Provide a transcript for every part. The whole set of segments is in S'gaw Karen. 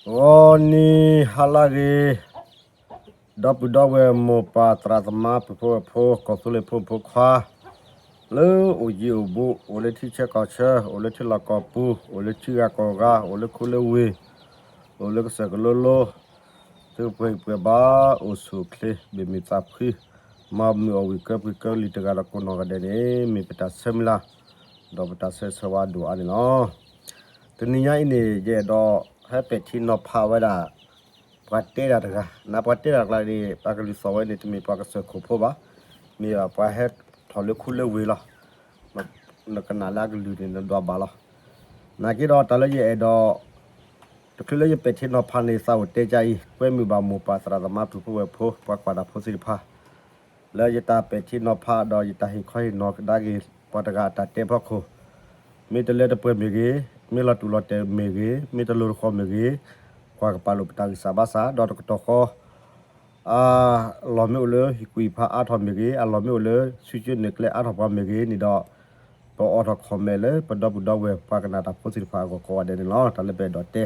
ဂီၤနံၤဟါလၢဂ့ၤ, ဒီပုၢ်ဒီဝဲၢ်မိၢ်ပၢ်သရၣ်သမါပုၢ်ဖိဝဲၢ်ဖိ ကီၢ်သူလ့ၤဖိမုၣ်ဖိခွါ, လၢအိၣ်ယံၤအိၣ်ဘူး အိၣ်လၢထံဆၢကီၢ်ဆၢ အိၣ်လၢထံလီၢ်ကီၢ်ပူၤ အိၣ်လၢထံဂၤကီၢ်ဂၤ အိၣ်လၢခိလၢဝ့ၢ် အိၣ်လၢကစၢၢ်ကလိလိ သုကပှဲၤဂံၢ်ပှဲၤဘါ အိၣ်ဆူၣ်အိၣ်ချ့ ဘၣ်မုာ်သးဖှံ မၤမုာ်အီၣ်ဝံၣ်ကၢပှဲၤကၢလံၤတဂၤဒီးကိးနီၢ်ဂၤဒဲးန့ၣ် မ့ၢ်ပတၢ်ဆၢမုၢ်လၢ် ဒီးပတၢ်ဆၢဂ့ၤဆၢဝါဒိၣ်အါန့ၣ်လီၤ. တနံၤညါအံၤန့ၣ် ယအဲၣ်ဒိးဟဲပဲာ်ထံနီၤဖးဝဲဒၣ် ပှၤတဲတၢ်တဂၤ, နပှၤတဲတၢ်တဂၤန့ၣ် ပှၤကလုၢ်သီၣ်ဝဲန့ၣ် တမ့ၢ်ပှၤကစၢၢ်ခိၣ်ဖိဘၣ်, မ့ၢ်ပှၤဟဲထီၣ်လၢခိလၢဝ့ၢ်လီၤ. နကနၣ်လၢအကလုၢ်န့ၣ် နဒွးဘၣ်လီၤ. နာ်က့ဒီးတၢ်လၢယအဲၣ်ဒိး တချုးလၢယပဲာ်ထံနီၤဖးန့ၣ် သးအိၣ်တဲကါအံၤ ကွဲမုာ်ဘၣ်မိၢ်ပၢ်သရၣ်သမါပုၢ်ဖိဝဲၢ်ဖိ ပှၤကွၢ်တၢ်ဖိသ့ၣ်တဖၣ် လၢယတၢ်ပဲာ်ထံနီၤဖးဒီးယတၢ်ဟ့ၣ်ခီဟ့ၣ်နီၤကဒါက့ၤ ပှၤတဂၤအတၢ်တဲဖီခိၣ်, မ့ၢ်တလၢတပှဲၤမ့ၢ်ဂ့ၤ, မ့ၢ်လီၤတူာ်လီၤတဲာ်မ့ၢ်ဂ့ၤ, မ့ၢ်တလိၤတဃီၤမ့ၢ်ဂ့ၤ, ကွၢ်ကပာ်လိာ်ပတၢ်ဂံၢ်စၢ်ဘါစၢ် ဒီးတကတီၢ်ဃီ အလီၢ်မ့ၢ်အိၣ်လၢဟံၣ်ကူၣ်ဟံၣ်ဖးအါထီၣ်မ့ၢ်ဂ့ၤ, အလီၢ်မ့ၢ်အိၣ်လၢဆူၣ်ကၠိန့ၣ်ကျဲအါထီၣ်ပှၤမ့ၢ်ဂ့ၤန့ၣ်ဒီး ပအီၣ်ထီၣ် comment လၢပဒီပုၢ်ဒီဝဲၢ်ပှၤကနၣ်တၢ်ဖိသ့ၣ်တဖၣ်အဂီၢ်ကိးဂၤဒဲးန့ၣ်လီၤ. တၢ်လၢပအဲၣ်ဒိးတဲ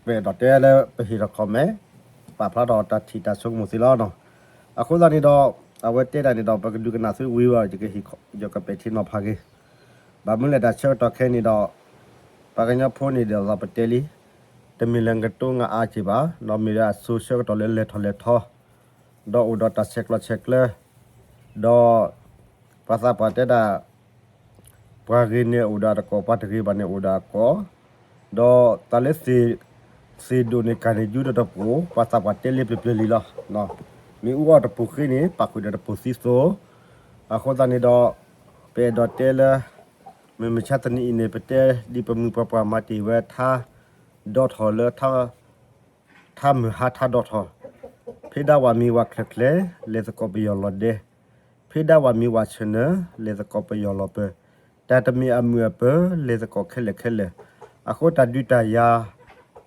ပအဲၣ်ဒိးတဲလၢပဟ့ၣ်ထီၣ် comment ပာ်ဖျါထီၣ်တၢ်ထံၣ်တၢ်ဆိကမိၣ်သ့လီၤ. အဃိသတးန့ၣ်ဒီး အဝဲတဲတၢ်န့ၣ်ဒီး ပကဒုးကနၣ်သုဝံၤဝဲဒီး ယကပဲာ်ထံနီၤဖးက့ၤ ဘၣ်မနုၤလဲၣ်တၢ်ဆၢကတီၢ်ခဲအံၤန့ၣ်ဒီး ပှၤကညီဖိန့ၣ်ဒီးပတဲလံ, တမ့ၢ်လၢကတိငါအါက့ၤဘၣ်, ဒီးမ့ၢ်ဒၣ်အစိၤဆၢကတီၢ်လၢလဲၤထီၣ်လဲၤထီ, ဒီးအိၣ်ဒီးတၢ်ဆဲးကျိးဆဲးကျၢ, ဒီး ပှၤသးပှၢ်တဲဒၣ် ပှၤဂ့ၤန့ၣ်အိၣ်ဒီးတကိး, ပှၤတဂ့ၤဘၣ်န့ၣ်အိၣ်ဒီးတကိး, ဒီးတၢ်လၢ သ့ၣ်ဒိၣ်န့ၣ်ကၢ်န့ၣ်ယူဒီးတပူၤ, ပှၤသးပှၢ်တဲလၢပျၢၤပျၢၤလံလီၤ. မ့ၢ်အူအီၣ်တပူၤဃ့န့ၣ် ပာ်ဃုာ်ဒီးတပူၤသံသိး, အဃိသတးန့ၣ်ဒီး ပအဲၣ်ဒိးတဲလၢ မုၢ်မဆါတနံၤအံၤန့ၣ် ပတဲဒ်ပမိၢ်ပှၢ်ပှၢ်မၤတ့ၢ်ဝဲထါ ဒီထီၣ်လၢ ထါမုၢ်ဟါထါဒီထီၣ်, ဖဲဒၣ်ဝၤမံဝၤချၢၣ်ချၢၣ် လဲၤသကိးပယီၤလီၤဒဲ, ဖဲဒၣ်ဝၤမံဝၤဆၢၣ်နၢၣ် လဲၤသကိးပယီၤလီၤပၢၤ, တၢ်တမ့ၢ်အမုာ်အပၢၤ လဲၤသကိးခဲလၢာ်ခဲလၢာ်, အဃိတၢ်ဒုးတၢ်ယၤ,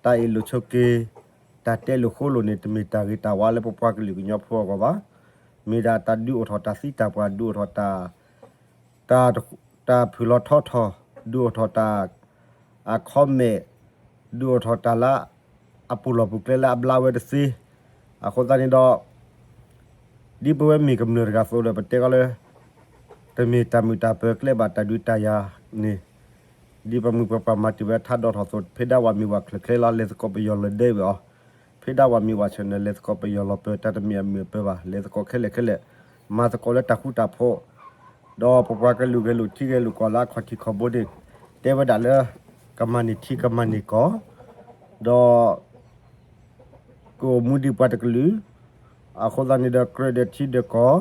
တၢ်အ့ၣ်လိာ်ဆိးက့, တၢ်တဲလိာ်ဃိလိာ်န့ၣ် တမ့ၢ်တၢ်ဂ့ၤတၢ်ဝါလၢပပှၤကလုာ်ကညီဖိအဂီၢ်ဘၣ်. မ့ၢ်ဒၣ်တၢ်ဒုးအိၣ်ထီၣ်တၢ်သံတၢ်ပှၢ် ဒုးအိၣ်ထီၣ်တၢ် တၢ်ဖုၣ်လီၤထီထီၣ်, ဒုးအိၣ်ထီၣ်တၢ် အ comment, ဒုးအိၣ်ထီၣ်တၢ်လၢ အပူၤလီၢ်ပူၤကျဲလၢအဘျါဝဲတသ့, အဃိသတးန့ၣ်ဒီး ဒ်ပဝဲမ့ၢ်ကမျၢၢ်တဂၤအသိးဒီး ပတဲကီးလၢ တမ့ၢ်တၢ်မုာ်တၢ်ပၢၤကျဲဘၣ်တၢ်ဒုးတၢ်ယၤန့ၣ်, ဒ်ပမိၢ်ပှၢ်ပှၢ်မၤတ့ၢ်ဝဲထါဒီထီၣ်အသိး ဖဲဒၣ်ဝၤမံဝၤချၢၣ်ချၢလီၤ လဲၤသကိးပယီၤလီၤဒဲဝဲအီၤ, ဖဲဒၣ်ဝၤမံဝၤဆၢၣ်နၢၣ် လဲၤသကိးပယီၤလီၤပၢၤ တၢ်တမ့ၢ်အမုာ်အပၢၤဘၣ် လဲၤသကိးခဲလၢာ်ခဲလၢာ်, မၤသကိးလၢတၢ်ဃူတၢ်ဖိး ဒီးပပှၤကလုာ်ဂဲၤလိာ်ထံဂဲၤလိာ်ကီၢ်လၢအခီၣ်ထံးခီၣ်ဘိန့ၣ် တဲဝဲဒၣ်လၢ ကမၤန့ၢ်ထံကမၤန့ၢ်ကီၢ်, ဒီး ကအိၣ်မူဒံးပှၤတကလုာ်, အဃိသတးန့ၣ်ဒီး ကြၢးဒီးထံဒီးကီၢ်,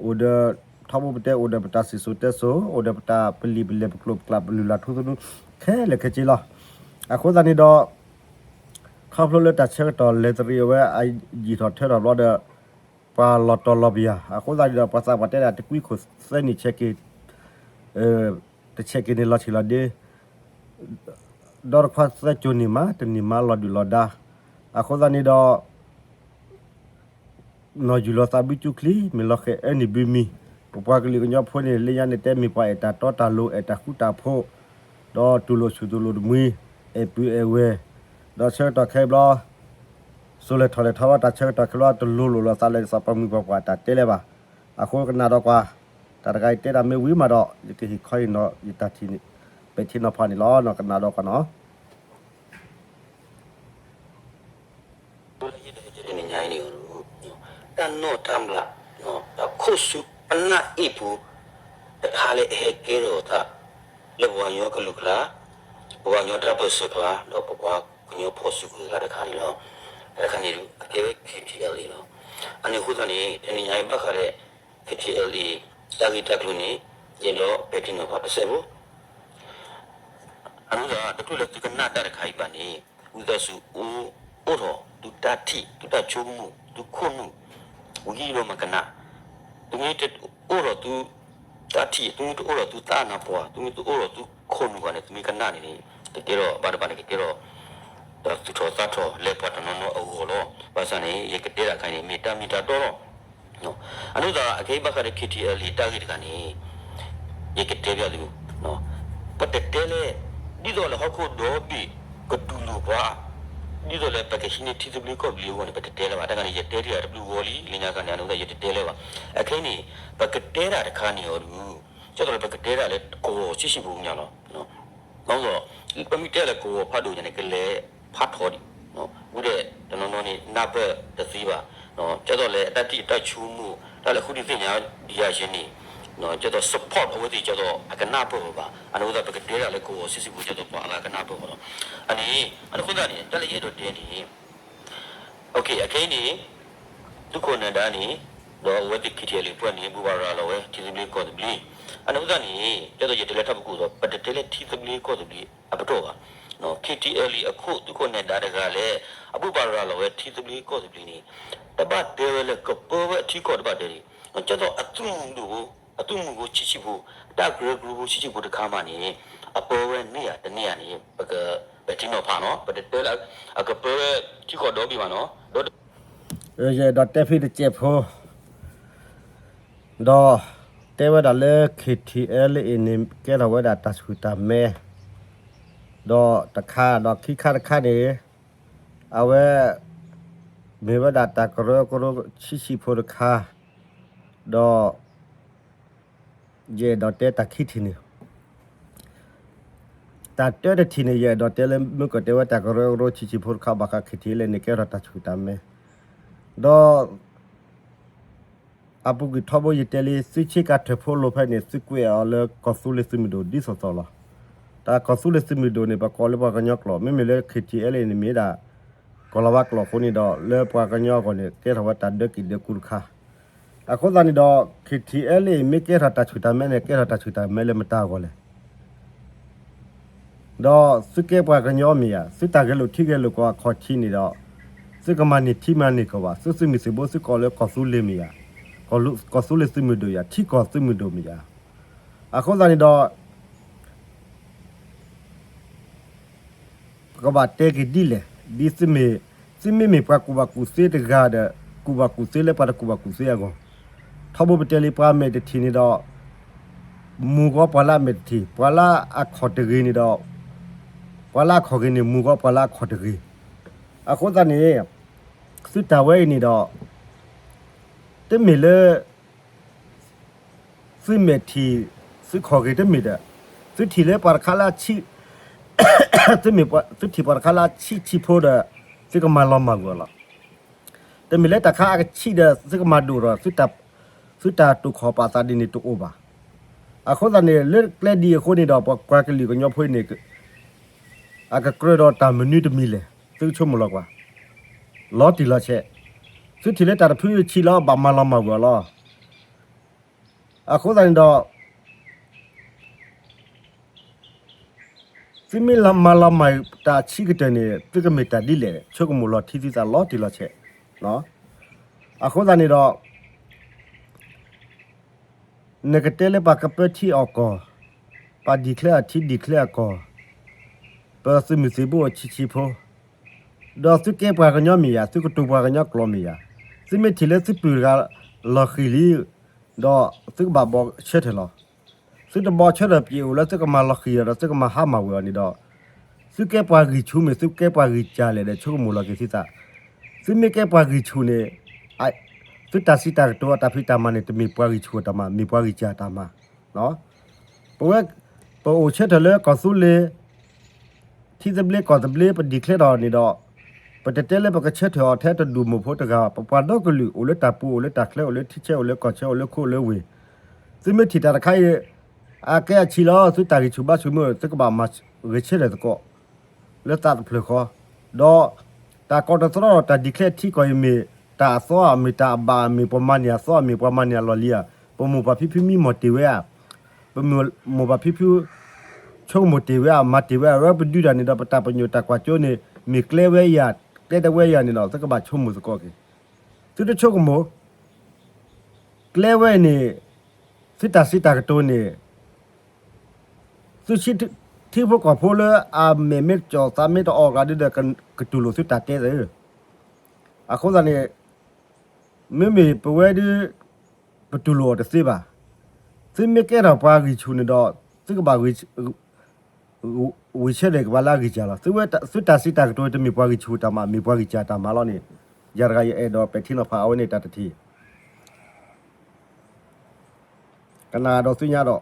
အိၣ်ဒီး ထီဘိပတဲ အိၣ်ဒီးပတၢ်စံၣ်စိၤတဲစိၤ အိၣ်ဒီးပတၢ်ပလံာ်ပလဲၢ်ပကျိာ်ပကျါပလုၢ်လၢ်ထူသနူ ခဲလၢာ်ခဲဆ့လီၤ. အဃိသတးန့ၣ်ဒီး ခီဖျိလၢတၢ်ဆၢကတီၢ်လဲၤတရံးအဝဲအယံာ်ထီၣ်ထၢထီၣ်ဘျီဒီး ပှၤလီၤတီၤလီၤပယၤ, အဃိသတးန့ၣ်ဒီး ပှၤသးပှၢ်တဲဒၣ်တကွံခိၣ်သၢနံၣ်ဆဲးက့ၤ, တဆဲးက့ၤန့ၣ်လီၤဆံးလီၤဒ့, ဒီတခွါသၢကၠိၤနံၣ်မး တနံၣ်မးလီၤဒုၣ်လီၤဒါ, အဃိသတးန့ၣ်ဒီး နီၢ်ယူၢ်လီၤသးဘုကၠူချံ မ့ၢ်လီၤဃဲၤအၢနံၣ်ဘုမံၤ, ပပှၤကလုာ်ကညီဖိန့ၣ် လၢညါန့ၣ်တဲမ့ၢ်ပှၤအဲၣ်တၢ်တီတၢ်လိၤ အဲၣ်တၢ်ဃူတၢ်ဖိး, ဒီးတူၢ်လိာ်ဆူၣ်တူၢ်လိာ်တမှံၤ, အဲၣ်ပုၢ်အဲၣ်ဝဲၢ်, ဒီးဆၢကတီၢ်ခဲအံၤဘျီ စိၤလဲၤထီၣ်လဲၤထီဘျီ တၢ်ဆၢကတီၢ်ခဲအံၤဘျီ တလိၤလိာ်လီၤသးလၢစီၤပၤမုၢ်ပှၢ်ပှၢ်တၢ်တဲလၢၤဘၣ်. အဃိကနၣ်ဒီးကွၢ်, တၢ်တဂၤအံၤတဲတၢ်မ့ၢ်ဝံၤမးဒီး ယကဟ့ၣ်ခီဟ့ၣ်နီၤ ယတၢ်ထံၣ်န့ၣ် ပဲာ်ထံနီၤဖးန့ၣ်လီၤ. ကနၣ်ဒီးကွၢ်နီၤ. တၢ်နီၢ်တၢ်မုၢ်လၢ် တၢ်ခိၣ်ဆူပနၢ်အ့ၣ်ပူၤ တခါလၢအဟဲကဲထီၣ်အသး လၢပပှၤကညီကလုာ်ကျါ ပပှၤကညီတၢ်ပၢၢ်ဆၢကျါ ဒီးပပှၤကညီဖီၣ်စုကဝဲၤကျါတခါန့ၣ်လီၤ. တၢ်တခါန့ၣ်ဒုး အကဲဝဲ KTLA လီၤ. အန့ၣ်အဃိသတးန့ၣ် တနံၤညါအံၤဘၣ်ဃးဒီး KTLA တၢ်ဂ့ၢ်တၢ်ကျိၤန့ၣ် ယအဲၣ်ဒိးပဲာ်ထံနီၤဖးတစဲးဖိ အဃိသတး တချုးလၢသုကနၣ်တၢ်တခါအံၤဘၣ်န့ၣ် ဝံသးစူၤအိၣ်ထီၣ်သုတၢ်ထံၣ် သုတၢ်ဆိကမိၣ် သုခိၣ်နူာ် ဝံၤလီၤမၤကနၣ်. သုမ့ၢ်တအိၣ်ထီၣ်သုတၢ်ထံၣ် သုမ့ၢ်တအိၣ်ထီၣ်သုသးနါပှၢ် သုမ့ၢ်တအိၣ်ထီၣ်သုခိၣ်နူာ်ဘၣ်န့ၣ် သုမ့ၢ်ကနၣ်န့ၣ်န့ၣ် ကကဲထီၣ်ဘၣ်တဘၣ်န့ၣ် ကကဲထီၣ် ဒီးသူၣ်ထီၣ်သးထီၣ်လၢပှၤတနီၤနီၤအဂီၢ်လီၤ. ဘၣ်ဆၣ်န့ၣ် ယကတဲတၢ်တခါအံၤန့ၣ် မ့ၢ်တၢ်မ့ၢ်တၢ်တီလီၤ. အဒိသး အခဲအံၤဘၣ်ဃးဒီး KTLA တၢ်ဂ့ၢ်တခါန့ၣ် ယကတဲပျးသု, ပတတဲလဲၣ်, ဒ်သိးလၢဟီၣ်ခိၣ်ဒီဘ့ၣ်ကတူၢ်လိာ်ပှၤ, ဒ်သိးလၢပကဟံးန့ၢ်ထံသဘျ့ကီၢ်သဘျ့အဂီၢ်န့ၣ် ပတတဲလၢၤဘၣ်. တၢ်ခါန့ၣ် ယတဲတ့ၢ်တၢ်တဘျုးဂီၤလံ, လၢညါခါန့ၣ် အဒိသး ယတတဲလၢၤဘၣ်. အခဲအံၤန့ၣ် ပကတဲတၢ်တခါန့ၣ်အီၤဒုး, ကဲသိးလၢပကတဲတၢ်လၢကဝီၤဆံးဆံးဖိညါလီၤ. ဒီး ပမ့ၢ်တဲလၢကဝီၤဖးဒိၣ်ညါန့ၣ် ကလဲၤဖးထီဒံး, ဝံၤဒီးတနီၤနီၤန့ၣ် နၢ်ပၢၢ်တသ့ဘၣ်, ကဲသိးလၢတၢ်ထံၣ်တၢ်ဆိကမိၣ် တၢ်လၢဃုဒုးသ့ၣ်ညါဒံးယၤယဲန့ၣ်, ကဲသိး support အဝဲသ့ၣ်ကဲသိးအကနၢ်ပၢၢ်ဝဲဘၣ်. အန့ၣ်အဃိသတး ပကတဲတၢ်လၢကဝီၤဆံးဆံးဖိ ကဲသိးပှၤအဂၤကနၢ်ပၢၢ်ဝဲလီၤ. အန့ၣ် အန့ၣ်အဃိသတးန့ၣ် တၢ်လၢယအဲၣ်ဒိးတဲန့ၣ် အခဲအံၤန့ၣ် သုးခိၣ်နၢၤဒါန့ၣ် ဒီးအဝဲသ့ၣ် KTLA အဖွဲ့န့ၣ် ဘိးဘၣ်ရၤလီၤဝဲ ထံသဘျ့ကီၢ်သဘျ့, အန့ၣ်အဃိသတးန့ၣ် ကဲသိးယတဲလၢထီၣ်ပကိးသိး ပတတဲလၢထံသဘျ့ကီၢ်သဘျ့အပတီၢ်ဘၣ်. KTLA အခိၣ် သုးခိၣ်နၢၤဒါတဂၤလၢ အဘိးဘၣ်ရၤလီၤဝဲထံသဘျ့ကီၢ်သဘျ့န့ၣ် တဘၣ်တဲဝဲလၢကပၢဝဲအထံကီၢ်တဘၣ်တဲဒံး, ကဲသိးအသုးမုၢ်ဒိၣ် အသုးမုၢ်ဖိဆံးဆံးဖိ တၢ်ကရၢကရိဖိဆံးဆံးဖိတခါမးန့ၣ် အပၢဝဲန့ၢ်ဧါတန့ၢ်ဧါန့ၣ် ပကပဲာ်ထံနီၤဖးနီၤ, ပတတဲလၢ အကပၢဝဲထံကီၢ်ဒီဘ့ၣ်ဘၣ်နီၤ, ဒီး ယအဲၣ်ဒိးတဲဖဲတစဲးဖိ ဒီးတဲဝဲဒၣ်လၢ KTLA အံၤန့ၣ် ကဲထီၣ်ဝဲဒၣ်တၢ်ဆှုၣ်တၢ်မဲ ဒီးတခါ ဒီးခံခါတခါန့ၣ် အဝဲ မ့ၢ်ဝဲဒၣ်တၢ်ကရၢကရိဆံးဆံးဖိတခါ, ဒီး ယအဲၣ်ဒိးတဲတၢ်ခံထံၣ်န့ၣ် တၢ်တၢတထံၣ်န့ၣ် ယအဲၣ်ဒိးတဲလၢ မ့ၢ်ကီၢ်တဲဝဲတၢ်ကရၢကရိဆံးဆံးဖိတခါဘၣ်ဃး KTLA န့ၣ် ကဲထီၣ်တၢ်ဆှုၣ်တၢ်မဲ, ဒီး အပူၤကွံာ်ထီဘိယတဲလံ သုဆ့ကၤထၢၣ်ဖိလိာ်ဖဲန့ၣ် သုကွဲးအီၤလၢကီၢ်သူလ့ၤသုးမုၢ်ဒိၣ်ဒ်သိးသိးလီၤ. တၢ်ကီၢ်သူလ့ၤသုးမုၢ်ဒိၣ်န့ၣ် ပကိးလၢပှၤကညီကျိာ် မ့မ့ၢ်လၢ KTLA န့ၣ် မ့ၢ်ဒၣ် ကီၢ်လၤဝါကျိာ်အဃိန့ၣ်ဒီး လၢပှၤကညီအဂီၢ်န့ၣ် ကဲထီၣ်ဝဲတၢ်ဒၢက့ၤဒၢကူတခါ အဃိသတးန့ၣ်ဒီး KTLA မ့ၢ်ကဲထီၣ်တၢ်ဆှုၣ်တၢ်မဲန့ၣ် ကဲထီၣ်တၢ်ဆှုၣ်တၢ်မဲလၢမတၤအဂီၢ်လဲၣ်. ဒီးသုကဲပှၤကညီမ့ၢ်ဧါ, သုတၢ်ဂဲၤလိာ်ထံဂဲၤလိာ်ကီၢ်အခီၣ်ထံးန့ၣ်ဒီး သုကမၤန့ၢ်ထံမၤန့ၢ်ကီၢ်ဘၣ်, သုသုးမုၢ်သံၣ်ဘိသုကိးလၢကီၢ်သူလ့ၤမ့ၢ်ဧါ, ကီၢ်သူလ့ၤသုးမုၢ်ဒိၣ်ဧါ, ထံကီၢ်သုးမုၢ်ဒိၣ်မ့ၢ်ဧါ. အဃိသတးန့ၣ်ဒီး ပကဘၣ်တဲက့ၤဒ်လဲၣ်, ဒ်သုမ့ၢ်, သုမ့မ့ၢ်ပှၤကူၣ်ဘၣ်ကူၣ်သ့တဂၤဒီး ကူၣ်ဘၣ်ကူၣ်သ့လၢပှၤတကူၣ်ဘၣ်ကူၣ်သ့အဂီၢ်, ထီဘိပတဲလံပှၤမဲာ်တထံၣ်န့ၣ်ဒီး မူၤဃီပှၤလၢအမဲာ်တထံၣ်, ပှၤလၢအခီၣ်တဂ့ၤန့ၣ်ဒီး ပှၤလၢအခီၣ်ဂ့ၤန့ၣ် မူၤဃီပှၤလၢအခီၣ်တဂ့ၤ. အဃိသတးန့ၣ် သုတၢ်ဝဲအံၤန့ၣ်ဒီး တမ့ၢ်လၢ သုမဲာ်ထံၣ် သုခီၣ်ဂ့ၤတမ့ၢ်ဒီး သုထံၣ်လၢပှၤတခါလၢအဆံး, သုမ့ၢ်ပှၤ, သုထံၣ်ပှၤတခါလၢအဆံးဆံးဖိဒီး သုကမၤလီၤမၢ်ကွံာ်အီၤလီၤ. တမ့ၢ်လၢတၢ်ခါအကဆံးဒီး သုကမၤဒိၣ်ဒီး သုတၢ်တိာ်ခီၣ်ပာ်သးဒ်န့ၣ်တအိၣ်ဘၣ်. အဃိသတးန့ၣ် လၢကျဲဒ်အံၤအဃိန့ၣ်ဒီး ပှၤကလုာ်ကညီဖိန့ၣ် အကကြၢးဒီးတၢ်မနုၤတမံၤလဲၣ် သုကဆိကမိၣ်လီၤကွၢ်. လီၤတံၢ်လီၤဆဲး, သုထံၣ်လၢတၢ်တဖုဆံးလီၤ ဘၣ်မၤလီၤမၢ်ကွံာ်အီၤလီၤ. အဃိသတးန့ၣ်ဒီး သုမ့ၢ်မၤလီၤမၢ်တၢ်ဆံးကတၢၢ်န့ၣ် သုကမ့ၢ်တၢ်ဒ်လဲၣ် ဆိကမိၣ်လီၤထံသုသးလီၤတံၢ်လီၤဆဲး. အဃိသတးန့ၣ်ဒီး နကတဲလၢပှၤကပၢထံအီၣ်ကီၢ်, ပှၤ declare အထံ declare အကီၢ်, ပသုးမုၢ်သံၣ်ဘိအီၤဆံးဆံးဖိ, ဒီးသုကဲပှၤကညီမ့ၢ်ယၤ, သုကတိၤပှၤကညီကျိာ်မ့ၢ်ယၤ, သုမ့ၢ်ထံၣ်လၢသုပုၢ်တဂၤလီၤဃံၤလံ, ဒီးသုကဘၣ်ဘီၣ်ဆၢထၢၣ်လီၤ. သုတဘီၣ်ဆၢထၢၣ်ပျ့ၤအိၣ်လၢသုကမၤလီၤဃံၤအီၤဒီး သုကမၤဟါမၢ်ဝဲအီၤန့ၣ်ဒီး သုကဲပှၤဂံၢ်ဆူၣ်မ့ၢ်သုကဲပှၤဂံၢ်စၢ်လဲၣ်ဒီး ဆိကမိၣ်လီၤက့ၤသုသး. သုမ့ၢ်ကဲပှၤဂံၢ်ဆူၣ်န့ၣ် သုတၢ်စံးတၢ်ကတိၤအတၢ်ဖံးတၢ်မၤန့ၣ် တမ့ၢ်ပှၤဂံၢ်ဆူၣ်အတၢ်မၤ, မ့ၢ်ပှၤဂံၢ်စၢ်အတၢ်မၤ. ပဝဲ ပအိၣ်ဆၢထၢၣ်လၢကီၢ်သူလ့ၤ ထံသဘျ့ကီၢ်သဘျ့ ပ declare ထီၣ်န့ၣ်ဒီး ပတတဲလၢပကဆၢထၢၣ်အီၤထဲတဒူၣ်မိၢ်ဖိတဂၤ, ပပှၤဒီကလုာ် အိၣ်လၢတၢ်ပူၤ အိၣ်လၢတၢ်ချၢ အိၣ်လၢထံဆၢ အိၣ်လၢကီၢ်ဆၢ အိၣ်လၢခိၣ်လၢဝ့ၢ်, သုမ့ၢ်ထံၣ်တၢ်တခါအံၤ အကဲအဆံးလီၤ သုတၢ်ဂံၢ်ဆူၣ်ဘါဆူၣ်မ့ၢ် သုကဘၣ်မၤဂဲၤဆၢထၢၣ်သကိး လၢသးတဖျၢၣ်ဃီ, ဒီးတၢ်ကိးတသီ တၢ် declare ထံကီၢ်အံၤမ့ၢ်တၢ်အသီဧါ မ့ၢ်တၢ်အဘၣ်ဧါ မ့ၢ်ပှၤမၤန့ၢ်အသီဧါ မ့ၢ်ပှၤမၤန့ၢ်အလီၢ်လံၤဧါ, ပမိၢ်ပၢ်ဖံဖုမံမီၢ်တ့ၢ်ဝဲဧါ, ပမိၢ်ပၢ်ဖံဖု ဆိကမိၣ်တ့ၢ်ဝဲဧါ မၤတ့ၢ်ဝဲဧါ, ဝဲပဒုးတၢ်န့ၣ်ဒီး ပတၢ်ပညိၣ်တၢ်ကွၢ်စိန့ၣ် မ့ၢ်ကျဲဝဲဧါ ကျဲတဝဲဧါန့ၣ်ဒီး သုကဘၣ်ဆိကမိၣ်သကိးက့ၤ. သုတဆိကမိၣ် ကျဲဝဲန့ၣ် သုတၢ်စံးတၢ်ကတိၤန့ၣ် သုဆံထံဖိကီၢ်ဖိလၢအမဲာ်မ့ၢ်ကၠီၣ်သးမ့ၢ်တအီၣ်ဂၤဒုဒီး ကတူၢ်လိာ်သုတၢ်တဲသ့. အဃိသတးန့ၣ် မ့မ့ၢ်ပဝဲဒၣ် ပတူၢ်လိာ်အီၤတသ့ဘၣ်. သုမ့ၢ်ကဲထီၣ်ပှၤဂံၢ်ဆူၣ်န့ၣ်ဒီး သုကဘၣ်ဂံၢ်ဆူၣ် ဝံၤဆၢဒီးကဘၣ်လၢအဂံၢ်စၢ်လီၤ. သုဝဲတၢ်စံးတၢ်ကတိၤတမ့ၢ်ပှၤဂံၢ်ဆူၣ်တၢ်မၤ မ့ၢ်ပှၤဂံၢ်စၢ်တၢ်မၤလီၤန့ၣ်, ယၤတဂၤယအဲၣ်ဒိးပဲာ်ထံနီၤဖးအဝဲန့ၣ်တၢ်တထံၣ် ကနၣ်ဒီးသ့ၣ်ညါဒီး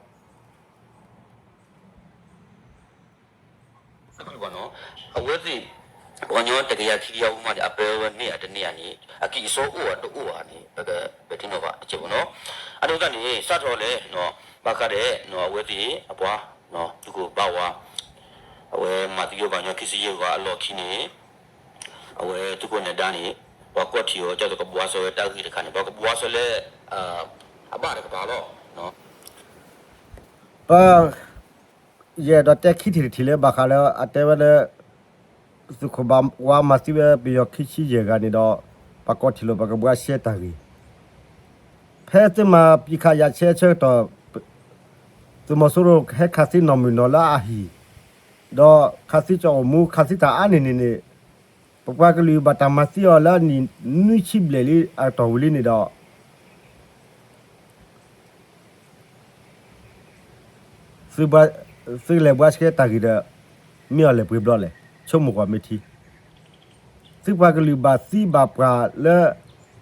အဝဲသ့ၣ် ပှၤကညီတကယၤခံကယၤဖိမးန့ၣ် အပၢဝဲန့ၢ်ဧါတန့ၢ်ဧါန့ၣ် အကံၢ်အစီအိၣ်ဧါတအိၣ်ဧါန့ၣ် ပကပဲာ်ထံနီၤဖးတစဲးဖိနီၤ. အဒိန့ၣ် စးထီၣ်လဲၣ် ဘၣ်ဃးဒီး အဝဲသ့ၣ်အပှၤ သုးခိၣ်ဘါဝါ အဝဲမၤသံဝဲပှၤကညီခံဆံယဲၢ်ဂၤအလီၢ်ခံန့ၣ် အဝဲသုးခိၣ်နဲၤဒါန့ၣ် ပှၤကွၢ်ထံၣ်အီၤ ကၢ်သိးကဘှါစၢၤဝဲတၢ်ဂ့ၢ်တခါန့ၣ် ပှၤကဘှါစၢၤလၢ အဘၣ်တကပၤလီၤ. ပ ယအဲၣ်ဒိးတဲခံထံၣ်တထံၣ်လၢဘၣ်ဃးလၢအတဲဝဲလၢ သုးခိၣ်ဘါဝါမၤသံဝဲပယီၤခံဆံယဲၢ်ဂၤန့ၣ်ဒီး ပှၤကိးထံၣ်လိာ်ပှၤကဘှါရှဲတၢ်ဂ့ၢ် ဖဲသုမၤပံးခးယၤဆဲဆၢကတီၢ် သုးမီၤစိရိၤဟဲခးသံနီၢ်မုၢ်နီၢ်လၢအဟံၣ်, ဒီးခးသံကၠီၣ်အိၣ်မူ ခးသံတၢ်အါန့ၢ်န့ၣ်န့ၣ် ပပှၤကလုာ်ဘၣ်တၢ်မၤသံအီၤလၢအနံၣ်နွံဆံဘျဲၣ်လံအတီၢ်ဝံၤလံန့ၣ်ဒီး သုလဲၤဘှါရှဲတၢ်ဂ့ၢ်ဒီး မ့ၢ်အီၤလဲၤပှဲၤဘျီလဲၣ် ဆိကမိၣ်ကွၢ်မ့ၢ်ထံ သုပှၤကလုာ်ဘၣ်သံဘၣ်ပှၢ်လၢ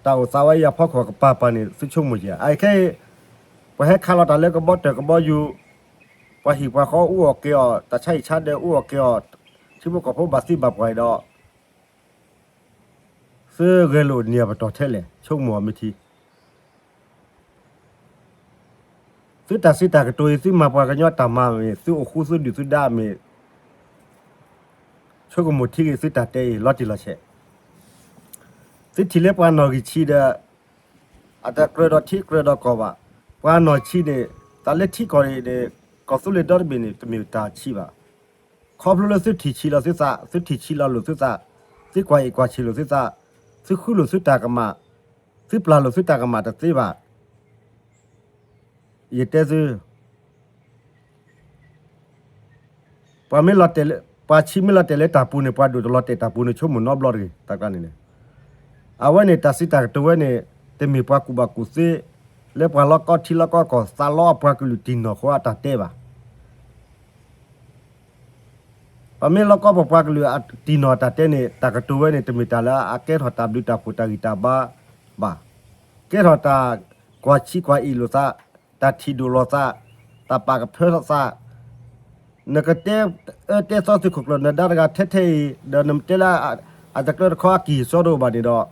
တၢ်အိၣ်သးဝဲအံၤအဖီခိၣ်ကပၤပၤန့ၣ် သုဆိကမိၣ်က့ၤ အခဲအံၤ ပှၤဟဲခးလီၤတၢ်လၢကဘီတၢၢ်ကဘီယူၤ ပှၤဟံၣ်ပှၤဃီအိၣ်အီၣ်က့ၤအီၤ တၢ်ဆါဟံၣ်ဆါဒၢးအိၣ်အီၣ်က့ၤအီၤ ထံဖိကီၢ်ဖိဘၣ်သံဘၣ်ပှၢ်အံၤဒီး သုဂဲၤလိာ်န့ၢ်အပတီၢ်ထဲလဲၣ် ဆိကမိၣ်အီၤမ့ၢ်ထံ သုတၢ်စံးတၢ်ကတိၤအံၤ သုမၤပှၤကညီတၢ်မၤမ့ၢ် သုအိၣ်ဃူသုဒုၣ်သုဒါမ့ၢ် ဆိကမိၣ်ထံဂ့ၤသုတၢ်တဲအံၤ လီၤတံၢ်လီၤဆဲး သုထံၣ်လၢပှၤနီၢ်ဂံၢ်ဆံးဒီး အတကြၢးဒီးထံကြၢးဒီးကီၢ်ဘၣ်. ပှၤနီၢ်ဆံးန့ၣ် တၢ်လၢထံကီၢ်န့ၣ် ကီၢ်သူလ့ၤဒီတဘ့ၣ်န့ၣ် တမ့ၢ်တၢ်ဆံးဘၣ်. ခီဖျိလၢသုထံၣ်ဆံးလီၤသုသး သုထံၣ်ဆံးလီၤလိာ်သုသး သုကွၢ်အံၣ်ကွၢ်ဆံးလိာ်သုသး သုဃုလိာ်သုတၢ်ကမၣ် သုပျၢ်လိာ်သုတၢ်ကမၣ်တသ့ဘၣ်. ယတဲသု ပှၤမ့ၢ်လီၤတဲာ်လၢ ပှၤဆံးမ့ၢ်လီၤတဲာ်လၢတၢ်ပူၤန့ၣ် ပှၤဒိၣ်တလီၤတဲာ်တၢ်ပူၤန့ၣ် ဆိကမိၣ်နီတဘျီတဂ့ၤ တၢ်ကျါန့ၣ်န့ၣ် အဝဲန့ၣ် တၢ်စံးတၢ်ကတိၤဝဲန့ၣ် တမ့ၢ်ပှၤကူၣ်ဘၣ်ကူၣ်သ့ လၢပှၤလီၤကီထံလီၤကီကီၢ် သးလီအပှၤကလုာ်တံၢ်နီၢ်ဃိအတၢ်တဲဘၣ်. ပမ့ၢ်လီၤကီပပှၤကလုာ်တံၢ်နီၢ်တၢ်တဲန့ၣ် တၢ်ကတိၤဝဲန့ၣ် တမ့ၢ်တၢ်လၢအကဲထီၣ်တၢ်ဘျုးတၢ်ဖှိၣ်တၢ်ဂံၢ်တၢ်ဘါဘၣ်. ကဲထီၣ်တၢ်ကွၢ်ဆံးကွၢ်အံၣ်လိာ်သး, တၢ်ထံၣ်ဒိၣ်လိာ်သး, တၢ်ပာ်ကဖၢသး, နကတဲအၢတဲသီသုးခိၣ်ကျၢၢ်နဒါတဂၤထဲထဲအံၤ ဒီးနတဲလၢအတကျၢတခီအကံၢ်အစီတအိၣ်ဘၣ်န့ၣ်ဒီး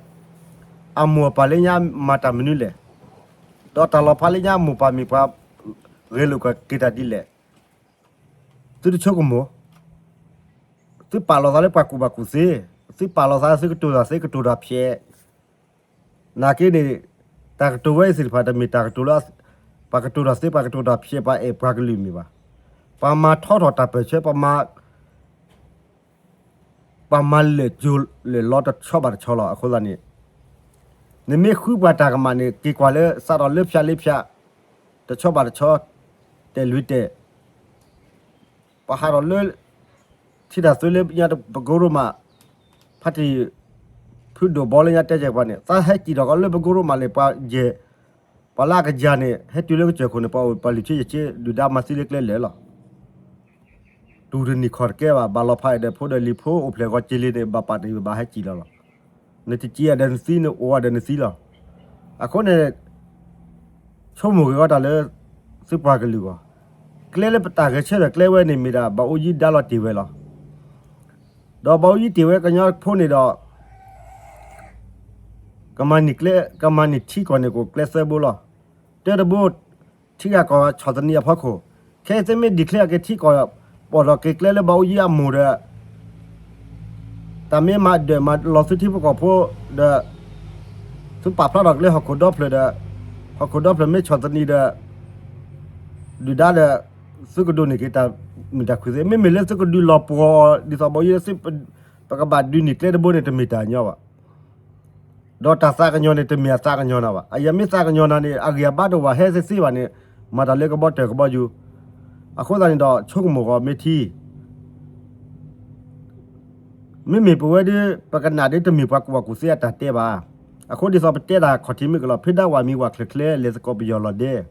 အမိၢ်အပၢ်လၢညါမၤတၢ်မနုၤလဲၣ်. ဒီးတၢ်လီၤဖးလၢညါအမိၢ်ပၢ်မ့ၢ်ပှၤဂဲၤလိာ်က့ၤတၢ်ဒ်လဲၣ်. သုတဆိကမိၣ်, သုပာ်လီၤသးလၢပှၤကူၣ်ဘၣ်ကူၣ်သ့, သုပာ်လီၤသးသုကတိၤတၢ်သ့ကတိၤတၢ်ဖျဲး, နာ်က့န့ၣ် တၢ်ကတိၤဝဲအံၤသ့ၣ်တဖၣ်တမ့ၢ်တၢ်ကတိၤလၢ ပှၤကတိၤတၢ်သ့ပှၤကတိၤတၢ်ဖျဲး ပှၤအဲၣ်ပှၤကလုာ်မ့ၢ်ဘၣ်. ပှၤမၤထီထီၣ်တၢ်ပၢၢ်ဆၢ ပှၤမၤ ပှၤမၤလဲၢ်ကၠိလဲၢ်လီၤတဆီဘၣ်တဆီလီၤ. အဃိသတးန့ၣ် နမ့ၢ်ဃုပှၤတၢ်ကမၣ်န့ၣ် က့ၤကွၢ်လၢစးထီၣ်လၢဖၠးလ့ဖၠး တဆီဘၣ်တဆီ တဲာ်လွံၢ်တဲာ် ပှၤဟးထီၣ်လၢ ထံတၢ်သုလၢညါပကိရိမး ဖါတံၢ် ဖုဒိၣ်ဘီလၢညါတဲကဲပှၤန့ၣ် သးဟဲစံၣ်ထီၣ်ကီးလၢပကိရိမးလၢပှၤယဲၢ် ပှၤလၢအကယၤန့ၣ် ဟဲတုၤလၢကစၢၢ်ခိၣ်န့ၣ် ပှၤအိၣ်ပှၤလုၢ်ဆ့ယဲၢ်ဆ့ ဒုၣ်ဒါမၤသံလၢကျဲလၢာ်လီၤ. တူၢ်တနံၤခီၣ်တကဲဘၣ် ဘၣ်လီၤဖးဒီးဖိဒီးလံၤဖိအိၣ်ဖျဲၣ်ဂီၤက့ၤလံန့ၣ် ဘၣ်ပာ်တ့ၢ်ဘၣ်ဟဲစံၣ်လီၤလီၤ. နတစံၣ်အီၤဒီးနသံ နအိၣ်အီၤဒီးနသံလီၤ. အဃိန့ၣ် ဆိကမိၣ်က့ၤအီၤတၢ်လၢ သုပှၤကလုာ်အဂီၢ်, ကျဲလၢပတၢ်ဂဲၤဆၢထၢၣ်ကျဲဝဲန့ၣ်မ့ၢ်ဒၣ် ဘၣ်အူကၠံဒါလီၤတ့ၢ်ဝဲလီၤ. ဒီးဘၣ်အူကၠံတ့ၢ်ဝဲကညီဖိန့ၣ်ဒီး ကမၤန့ၢ်ကျဲ ကမၤန့ၢ်ထံကီၢ်န့ၣ်ကအိၣ်ကျဲသၢဘိလီၤ. တၢတဘိ ထံဂၤကီၢ်ဂၤဆီၣ်သနံးအဖီခိၣ်, ခဲအံၤသုမ့ၢ် declare က့ၤထံကီၢ် ပိာ်ထီၣ်က့ၤကျဲလၢဘၣ်အူကၠံအမိၢ်ဒီး တၢ်မ့ၢ်မၤဒၢးမၤလီၤသုထံဖိကီၢ်ဖိဒီး သုပာ်ဖျါထီၣ်က့ၤလၢဟီၣ်ခိၣ်ဒီဖျၢၣ်ဒီး ဟီၣ်ခိၣ်ဒီဖျၢၣ်မ့ၢ်ဆီၣ်သနံးဒီး ဒုၣ်ဒါဒီး သုကဒိးန့ၢ်က့ၤတၢ်မုာ်တၢ်ခုၣ်သ့, မ့မ့ၢ်လၢသုကဒုးလီၤပှီၢ်ဒ်သိးဘၣ်အူကၠံ ပကဘၣ်ဒုးန့ၢ်ကျဲတဘိန့ၣ် တမ့ၢ်တၢ်ညီဘၣ်. ဒီးတၢ်သးကညီၤန့ၣ် တမ့ၢ်အသးကညီၤနၤဘၣ်. အယမ့ၢ်သးကညီၤနၤန့ၣ် အဂံၢ်အဘါတအိၣ်ဘၣ် ဟဲသ့သ့ဘၣ်န့ၣ် မၤတၢ်လၢကဘီတၢၢ်ကဘီယူၤ. အဃိသတးန့ၣ်ဒီး ဆိကမိၣ်ဂီၤမ့ၢ်ထံ မ့မ့ၢ်ပဝဲဒၣ် ပကနၣ်ဒ်တမ့ၢ်ပှၤကူၣ်ဘၣ်ကူၣ်သ့အတၢ်တဲဘၣ်. အဃိဒ်သိးပတဲတၢ်ခီၣ်ထံးမ့ၢ်ကလီၤ ဖဲဒၣ်ဝဲမံၤဝဲချၢချၢ လဲၤသကိးပယီၤလီၤဒဲး,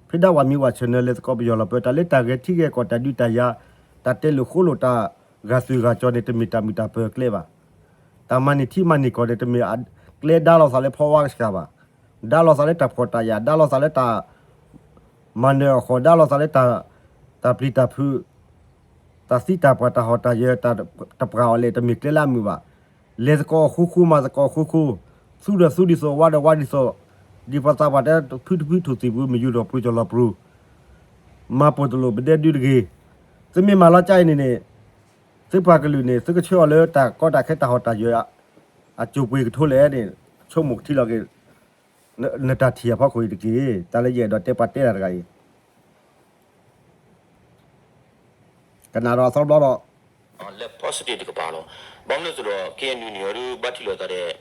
ဖဲဒၣ်ဝဲမံၤဝဲဆၢၣ်နၢၤ လဲၤသကိးပယီၤလီၤပၢၤ တၢ်လၢတၢ်ဂဲၤထံဂဲၤကီၢ် တၢ်ဒုးတၢ်ယၤ တၢ်တဲလိာ်ဃိလိာ် တၢ်ဂာ်သွဲၣ်ဂာ်ကၠီန့ၣ် တမ့ၢ်တၢ်မုာ်တၢ်ပၢၤကျဲဘၣ်. တၢ်မၤန့ၢ်ထံမၤန့ၢ်ကီၢ်န့ၣ် တမ့ၢ်ကျဲဒါလိာ်သးလၢဖီဝါကဆှၣ်ဘၣ်. ဒါလိာ်သးလၢတၢ်ဖှီၣ်တၢ်ယာ် ဒါလိာ်သးလၢတၢ် မၤနၢၤအဃီ ဒါလိာ်သးလၢတၢ်ပျံၤတၢ်ဖုး တၢ်သံတၢ်ပှၢ် တၢ်ဟီၣ်တၢ်ယၢၤ တၢ်တပှၢ်အီၤလဲၣ် တမ့ၢ်ကျဲလၢအမုာ်ဘၣ်. လဲၤသကိးအဃိဃိ မၤသကိးအဃိဃိ, သူဒီးသူဒ်သိး ဝါဒီးဝါဒ်သိး, ဒ်ပှၤသးပှၢ်တဲ ဖုတဖုထိၣ်သံၣ်ပူၤ မယူၤဒီးပှ့ၤကၠီၤလီၤပရူၤ, မၤပိာ်တလိာ်ပဒဲဒုတဂ့ၤ. သုမ့ၢ်မၤလီၤကၢ်အံၤန့ၣ်န့ၣ် သုပှၤကလုာ်န့ၣ် သုကဆှၢအီၤလၢတၢ်ကီတၢ်ခဲတၢ်ဟီၣ်တၢ်ယၢၤ အစိၤပှ့ၤကထိလဲၣ်န့ၣ် ဆိကမိၣ်ကထံလီၤက့ၤ နတၢ်ထံၣ်အဖီခိၣ်အံၤတက့ၢ်. တၢ်လၢယအဲၣ်ဒိးတဲပှၤတဲတၢ်တဂၤအံၤ ကနၣ်ဒီးအသီဘျီဒီး လၢ positive တကပၤလီၤ. ဘၣ်မနုၤအဃိဒီး KNU န့ၣ် အဒုးဘၣ်ထံၣ်လိာ်သးဒီး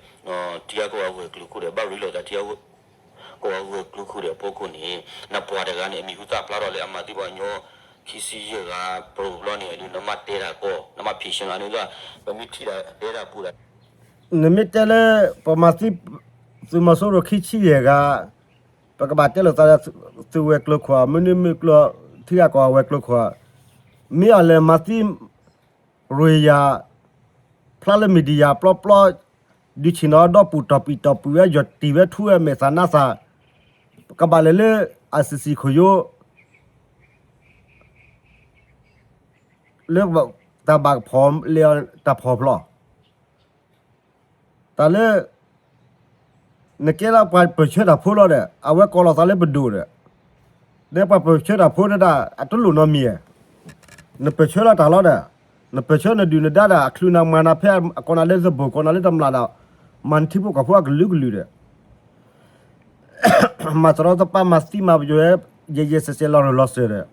ထံဂၤကီၢ်ဂၤဂၢၢ်ကျၢၤခိၣ်ဒီး ဘၣ်ရ့လိာ်သးထံဂၤကီၢ်ဂၤဂၢၢ်ကျၢၤခိၣ်ဒီးအဖီခိၣ်န့ၣ် နပှၤတဂၤန့ၣ် အမံၤဟူသၣ်ဖျါထီၣ်လၢအမၤသံပှၤကညီ ခံဆံယဲၢ်ဂၤ ပရိဘျီန့ၣ် ဒုးနမၤတဲတၢ်ကီ နမၤဖံးဆၢနၤန့ၣ် ပမ့ၢ်ထံၣ်တၢ်တဲတၢ်ပူၤဒီး နမ့ၢ်တဲလၢ ပမၤသံ သုးမီၤစိရိၤခံဆံယဲၢ်ဂၤ ပကဘၣ်တဲလိာ်သးဒီး သုးဝဲၤကျိၤခိၣ် မနုၤမ့ၢ်ကျိၤ ထံဂၤကီၢ်ဂၤဝဲၤကျိၤခိၣ် မ့ၢ်အီၤလဲၤမၤသံ ရိယၤ ဖျါလၢ media ပျီပျီ ဒုးဆ့ၣ်နီၤဒီပုၢ်တီၢ်ပံၣ်တီၢ်ပုၢ်ဝဲ ယီၢ်တံၢ်ဝဲထူဝဲမဲာ်သၣ်နါသၣ် ကဘၣ်လဲၤလၢ ICC ခိၣ်ယိ လၢ တၢ်ဘၣ်ကဖီၣ်လဲၤအီၤတၢ်ဖီၣ်ဖျီၣ် တၢ်လၢ နကဲလၢပှၤပၢၢ်ဆၢတၢ်ဖိလီၤဒီး အဝဲကိးလီၤသးလၢပဒိၣ်ဒီး ဒီးပှၤပၢၢ်ဆၢတၢ်ဖိတဒၣ် အတလိၣ်နီတမံၤဧါ. နပၢၢ်ဆၢလီၤတၢ်လီၤဒီး နပၢၢ်ဆၢနဒုၣ်နဒါဒီး အချုးနမၤနၤဖဲအကိးနၤလၢသဘိၣ် ကိးနၤလၢတမျၢ်ဒီး မၤနထံဖိကီၢ်ဖိအကလုာ်ကလုာ်ဒီး မၤသရီသပၢၤ မၤသံမၤပယီၤ ယဲၢ်ယဲၢ်စဲးစဲး လီၤရၢၢ်လီၤစၢၤဒီး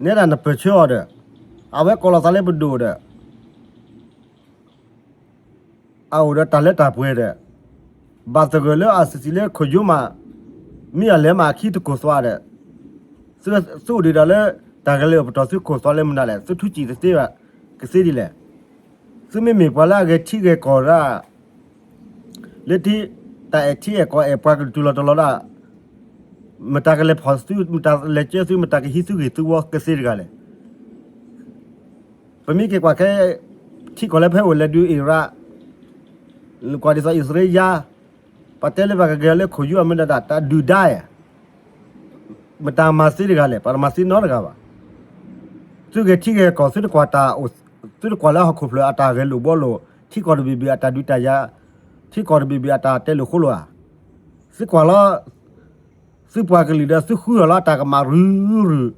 နဲဒၣ်နပၢၢ်ဆၢအီၤဒီး အဝဲကိးလီၤသးလၢပဒိၣ်ဒီး အအိၣ်ဒီးတၢ်လၢတၢ်ပှဲၤဒီး ဘၣ်သဂၢၢ်လၢ ICC လၢခိၣ်ယိမး မ့ၢ်အီၤလဲၤမးခံတကိၢ်သွးဒီး သုအိၣ်ဒံးဒီးလၢ တၢ်ဂဲၤလိာ်ပတီၢ်သုကိၢ်သွးလၢမနုၤလဲၣ် သုထူစံၣ်တသ့ဘၣ် ကသ့ဒ်လဲၣ်. သုမ့မ့ၢ်ပှၤလၢအဂဲၤထံဂဲၤကီၢ်ဒၣ် လၢထံ တၢ်အဲၣ်ထံအဲၣ်ကီၢ်အဲၣ်ပှၤကတူၢ်လီၤတလီၤဒၣ် မတၤကလဲၤဖီၣ်သု မတၤလဲၤကၢသု မတၤကဟံးသုဂ့ၢ်သုဝီကသ့တဂၤလဲၣ်. ပမ့ၢ်က့ၤကွၢ်ခဲ ထံကီၢ်လၢပဟဲအိၣ်လဲၤဒုးအံရၣ် ကွၢ်ဒ်သိးအံၣ်စရ့လးယါ ပတဲလၢပှၤကဂဲၤလၢခိၣ်ယိအမ့ၢ်ဒၣ်တၢ်ဒုၣ်ဒါဧါ မတၤမၤသ့တဂၤလဲၣ် ပှၤတမၤသ့နီတဂၤဘၣ်. သုဂဲၤထံဂဲၤကီၢ် သုတကွၢ်တၢ်အိၣ် သုတကွၢ်လၢဟီၣ်ခိၣ်ဖျၢၣ်အတၢ်ဂဲၤလိာ်ဘှီလိာ် ထံကီၢ်တဘ့ၣ်ဘ့ၣ်အတၢ်ဒုးတၢ်ယၤ ထံကီၢ်တဘ့ၣ်ဘ့ၣ်အတၢ်တဲလိာ်ဃိလိာ်ဧါ. သုကွၢ်လီၤ သုပှၤကလုာ်ဒီးသုဃုအီၤလီၤတၢ်ကမၣ်ရုၢ်ရုၢ်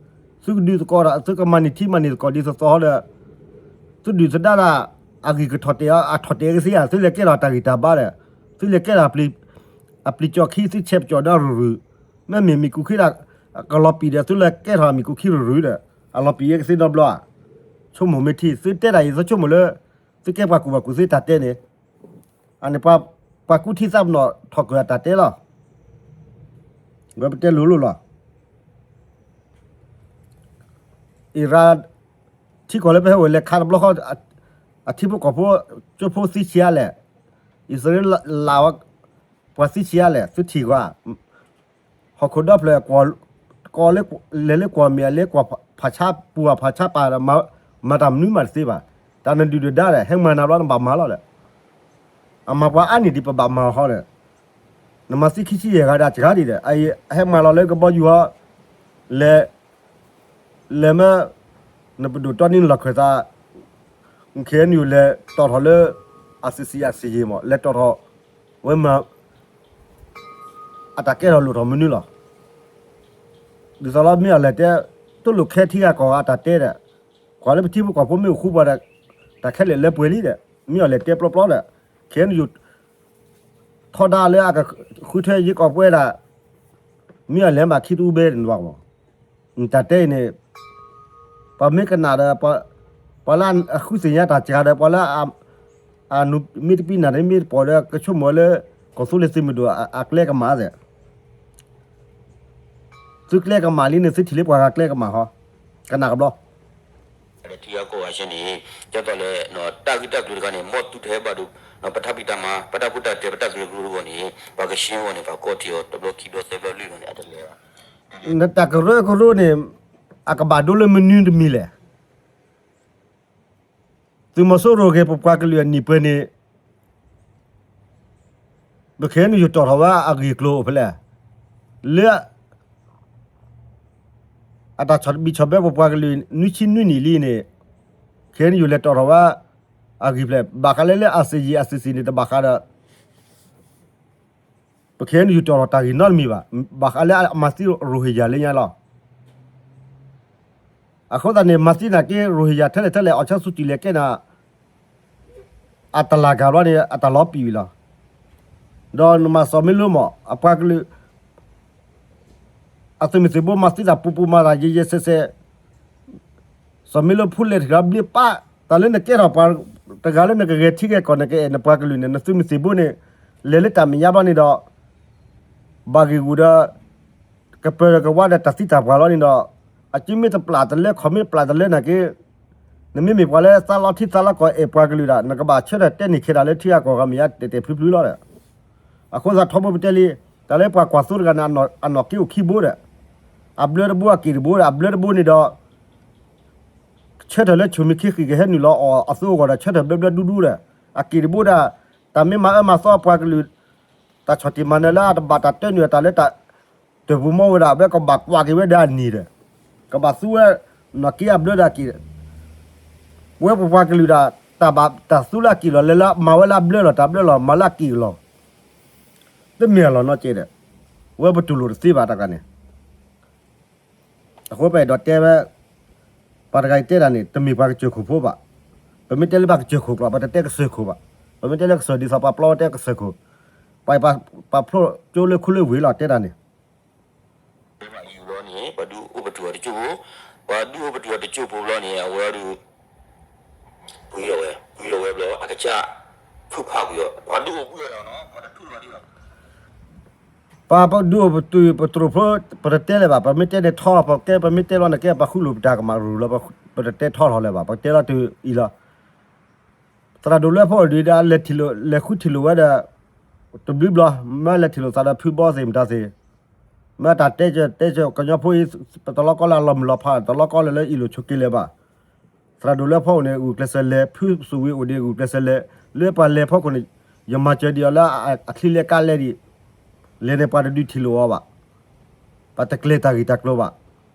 သုကဒုးသကိးဒီး သုကမၤန့ၢ်ထံမၤန့ၢ်သကိးဒ်သိးသိးဒီး သုဒုၣ်သဒါဒၣ် အဂံၢ်ကထီၣ်တဲာ်အီၤ အထီၣ်တဲာ်ကသ့ဧါ သုလဲၤကဲထီၣ်တၢ်ဂံၢ်တၢ်ဘါဒီး သုလဲၤကဲထီၣ် အပျံၤကၠီၣ်ခံ သုဆဲးပကၠီၣ်ဒီးရုၢ်ရုၢ် မ့မ့ၢ်မံၤကူခံဒၣ် ကလီၤပံာ်ဒီး သုလဲၤကဲထီၣ်မံၤကူခံရုၢ်ရုၢ်ဒီး အလီၤပံာ်ယဲကသ့နီတဘျီဧါ. ဆိကမိၣ်မ့ၢ်ထံ သုတဲတၢ်အံၤ သုဆိကမိၣ်လၢ သုကဲပှၤကူၣ်ဘၣ်ကူၣ်သ့တၢ်တဲန့ၣ် အန့ၣ် ပှၤကူထံသးပနီၣ်ထီၣ်ကွံာ်အတၢ်တဲလီၤ. ဝဲပတဲလိၤလိၤလီၤ. အံရၣ် ထံကီၢ်လၢပဟဲအိၣ်လဲၤခးတဘျီဃီ အထံဖိကီၢ်ဖိ ကၠိဖိသံဆံးအါလဲၣ်. အံၣ်စရ့လး ပှၤသံဆံးအါလဲၣ် သုထံၣ်ကွၢ် ဟီၣ်ခိၣ်ဒီဖျၢၣ် ကိးလၢ လဲၤလၢကွၢ်မ့ၢ်အလဲၤကွၢ်ဖးဆါပူၤ ဖးဆါပၤဒီး မၤတၢ်မနုၤမးတသ့ဘၣ်. တၢ်နဒုၣ်ဒုၣ်ဒါဒီး ဟဲမၤနၤဘျီနဘၣ်မၤလီၤဒီး အမၤပှၤအါန့ၢ်ဒံးပဘၣ်မၤအီၤဃီဒီး နမၤသံခံဆံယဲၢ်ဂၤဒီးစှၤဒံးဒီး ဟဲမၤလီၤလၢကဘီယူၤဟီ လဲၤ လဲၤမ့ၢ် နပဒိၣ်တီနံၤလီၢ်ခၢၣ်သး ခဲအံၤနုၤလဲၤတီၣ်ထီၣ်လၢ အစံးစံးအစံးယံာ်မး လဲၤတီၣ်ထီၣ် ဝဲမၤ အတၢ်ကဲထီၣ်လိၣ်ထီၣ်မနုၤလီၤ. ဒ်သိးလီၤမ့ၢ်အီၤလဲၤတဲ တလိၣ်ခဲထံဂၤကီၢ်ဂၤတၢ်တဲဒီး ကွၢ်လၢပထံဖိကီၢ်ဖိမ့ၢ်အိၣ်ဃူပှၤဒီး တၢ်ခဲလၢာ်လၢပှဲၤလံဒီး မ့ၢ်အီၤလဲၤတဲပျီပျီဒီး ခဲအံၤနုၤ ထီဒါလၢအကဃုထၢယ့ကီးပှဲၤဒၣ် မ့ၢ်အီၤလဲၤမၤခံတအူဘဲတနွၤမး တၢ်တဲအံၤန့ၣ် ပှၤမ့ၢ်ကနၣ်ဒီး ပှၤလၢအဃုသ့ၣ်ညါတၢ်စှၤဒီး ပှၤလၢ အနူမ့ၢ်တပံးနၢ်ဒီးမ့ၢ်တပိာ်ဒီး ကဆိကမိၣ်လၢ ကီၢ်သူလ့ၤသုးမုၢ်ဒိၣ်အကျဲကမၣ်သ့ၣ် သုကျဲကမၣ်လံန့ၣ် သုထံၣ်လၢပှၤဂၤကျဲကမၣ်ဟီ ကနၣ်ကဘျီ ထံဂၤကီၢ်ဂၤ ဆဲန့ၣ် ကၠီသီလဲၣ် တၢ်ဂ့ၢ်တၢ်ကျိၤတခါန့ၣ် မ်သုတဟဲဘၣ်ဒိ ပတၢ်ဖံးတၢ်မၤ ပတၢ်ဖိတၢ်တဲ ပတၢ်ဂ့ၢ်တၢ်ကျိၤတဂီၢ်န့ၣ် ပှၤကရှင်းအဂီၢ်န့ၣ် ပှၤကီၢ်ထံအီၤ တဘျီခံဘျီသၢဘျီလွံၢ်ဘျီန့ၣ် အတလဲၤဘၣ်. နတၢ်ကရၢကရိန့ၣ် အကဘၣ်ဒိလၢမနုၤတမံၤလဲၣ်. သုးမီၤစိရိၤဂ့ၤ ပပှၤကလုာ်အနံၣ်ပှဲၤန့ၣ် ပခဲအံၤန့ၣ် ယတီၣ်ထီၣ်ဝဲအဂ့ၢ်အကျိၤအိၣ်ဖဲလဲၣ်. လၢ အတၢ်ဆီၣ်ဘံၣ်ဆီၣ်ဘၢပပှၤကလုာ် နွံဆံနွံနံၣ်လံန့ၣ် ခဲအံၤန့ၣ် ယလဲၤတီၣ်ထီၣ်ဝဲ အဂ့ၢ်ဖျဲၣ် ဘၣ်ဃးလၢလၢ အစ့ယံၤ အစ့စ့န့ၣ် တဘၣ်ဃးဒီး ပခဲအံၤန့ၣ် ယတီၣ်ထီၣ်တၢ်ဂ့ၢ်နီတမံၤဘၣ်. ဘၣ်ဃးလၢအမၤသံရိဟ့ၣ်ယၤလၢညါလီၤ. အဃိသတးန့ၣ် မၤသံနာ်က့ ရိဟ့ၣ်ယၤထဲလဲၣ်ထဲလဲၣ် အီၣ်ဆၢဆူတံၢ်လဲၤကဲနၤ အတလၢ်ဂၤဘျီန့ၣ် အတၢ်လီၤပံာ်ဝံၤလီၤ. ဒီးနမၤစီၤမ့လိမး အပှၤကလုာ် အသုးမုၢ်သံၣ်ဘိမၤသံတၢ်ပူၤပူၤ မၤတၢ်ယဲၢ်ယဲၢ်ဆဲးဆဲး စီၤမ့လိဖူလဲၤတဂၤဘျ့ပၢ် တၢ်လၢနကဲထီၣ်ပှၤတဂၤလၢနကဂဲၤထံဂဲၤကီၢ် နကအဲၣ်နပှၤကလုာ်န့ၣ် နသုးမုၢ်သံၣ်ဘိန့ၣ် လဲၤလၢတၢ်မဲာ်ညါဘျီန့ၣ်ဒီး ဘၣ်ဂ့ၢ်ဂူာ်ဒီး ကပၢၤဒီးကဝါဒီးတၢ်သံတၢ်ပှၢ်လီၤန့ၣ်ဒီး အစုမ့ၢ်တပျၢ်တလၢ ခီၣ်မ့ၢ်တပျၢ်တလၢနာ်က့ နမ့မ့ၢ်ပှၤလၢသးလီထံသးလီကီၢ် အဲၣ်ပှၤကလုာ်ဒၣ် နကဘၣ်ဆၢထၢၣ်တဲန့ၢ်ခဲတၢ်လၢထံဂၤကီၢ်ဂၤမဲာ်ညါတဲာ်တဲာ်ဖျုးဖျုးလီၤဒီး အဃိသတးထီဘိပတဲလံ တၢ်လၢပှၤကွၢ်သိတဂၤန့ၣ် အနီၢ်က့အိၣ်ခံဘိဒီး အဘျၢတဘိအက့ၣ်တဘိဒီး အဘျၢတဘိန့ၣ်ဒီး ဆၢထၢၣ်လၢဆိၣ်မံၤခံဃံးကဟဲနုာ်လီၤအီၣ်အသိအဂီၢ်ဒီး ဆၢထၢၣ်ဘျၢဘျၢဒူဒူဒီး အက့ၣ်တဘိဒီး တၢ်မ့ၢ်မၤအၢမၤသီအပှၤကလုာ် တၢ်ဆီၣ်တံၢ်မၤနၢၤလၢအတဘၣ်တၢ်တၢနုာ်အတၢ်လၢတၢ် တၢ်ပူၤမီဝဲဒၣ် အဝဲကဘၣ်ကွၢ်က့ၤဝဲဒၣ်အနံၤဒီး ကဘၣ်သူဝဲ နီၢ်က့အဘျၢဒီးအက့ၣ် ပဝဲပပှၤကလုာ်ဒၣ် တၢ်ဘၣ်တၢ်သူလၢအက့ၣ်လီၤ လဲၤလၢမၤဝဲလၢအဘျၢလီၤ တၢ်ဘျၢလီၤ မၤလၢအက့ၣ်လီၤ တမ့ၢ်အလီၢ်နီတကဲဒီး ဝဲပတူၢ်လိာ်တသ့ဘၣ်တၢ်ဂၤန့ၣ် အဃိပအဲၣ်ဒိးတဲဝဲ ပှၤတဂၤအံၤတဲတၢ်န့ၣ် တမ့ၢ်ပှၤကစၢၢ်ခိၣ်ဖိဘၣ်. ပမ့ၢ်တဲလၢပှၤကစၢၢ်ခိၣ်ကျိာ် ပတတဲကစၢၢ်ခိၣ်ဘၣ်. ပမ့ၢ်တဲလၢကစၢၢ်ဒ်သိးပှၤပျီဝဲတဲကစၢၢ်ခိၣ်, ပှၤပာ်ဖျိကၠိလၢခူလၢဝ့ၢ်လီၤ တဲတၢ်န့ၣ် ဘၣ်ယူၤလီၤန့ၣ် ပှၤဒုးအိၣ်ပတုာ်အီၤတကၠိၢ်ဖိ, ပှၤဒုးအိၣ်ပတုာ်အီၤတကၠိၢ်ဖိဘျီန့ၣ် အဝဲဒုး ပှံၤလီၤဝဲ, ပှံၤလီၤဝဲဘျီ အကစၢ် ဖုၣ်ဖးကွံာ်အီၤ, ပှၤဒုးအိၣ်ဘှံးလီၤနီၤ ပှၤတထူၣ်လီၤဒံးဘၣ်. ပှၤဒုးအိၣ်ပတုာ်ပတြိာ်ဖိ ပတတဲလၢၤဘၣ်, ပမ့ၢ်တဲန့ၣ်ထီလီၤ, ပကဲပမ့ၢ်တဲလီၤန့ၣ်ကဲ ပှၤဃုလိာ်ပတၢ်ကမၣ်ရူၤလီၤ, ပတတဲထီထီၣ်လၢၤဘၣ်, ပတဲလီၤတုၤအံၤလီၤ. သရၣ်ဒိၣ်လွဲဖီအိၣ်ဒံးဒီး လဲၤထံၣ်လိာ် လဲၤဃုထံၣ်လိာ်ဝဲဒီး တဘျုးဘျီ, မ့ၢ်လဲၤထံၣ်လိာ်သးဒီးဖုဘီသ့ၣ်မတၤသ့ၣ်, မ့ၢ်တၢ်တဲကၢၤတဲကၢၤ ကညီဖိအံၤ ပတလီကီလၢအလီၤမုၢ်လီၤဖး တလီကီလၢၤလၢအ့ၣ်လိာ်ဆိးက့လၢၤဘၣ်. သရၣ်ဒိၣ်လွဲဖီအိၣ်န့ၣ် ဂုာ်ကျဲးစၢးလဲၤ, ဖုစိၣ်ဝံၤအိၣ်ဒံး ဂုာ်ကျဲးစၢးလဲၤ, လၢပှၤလဲၤဖီခိၣ်န့ၣ် ယမၤစၢၤဒံးအီၤလၢအချံလဲကါလဲဒံး, လဲၤန့ၣ်ပှၤတဒုးထံၣ်လိာ်အီၤဘၣ်, ပှၤတကျဲၤတၢ်ဂ့ၢ်တၢ်ကျိၤဘၣ်.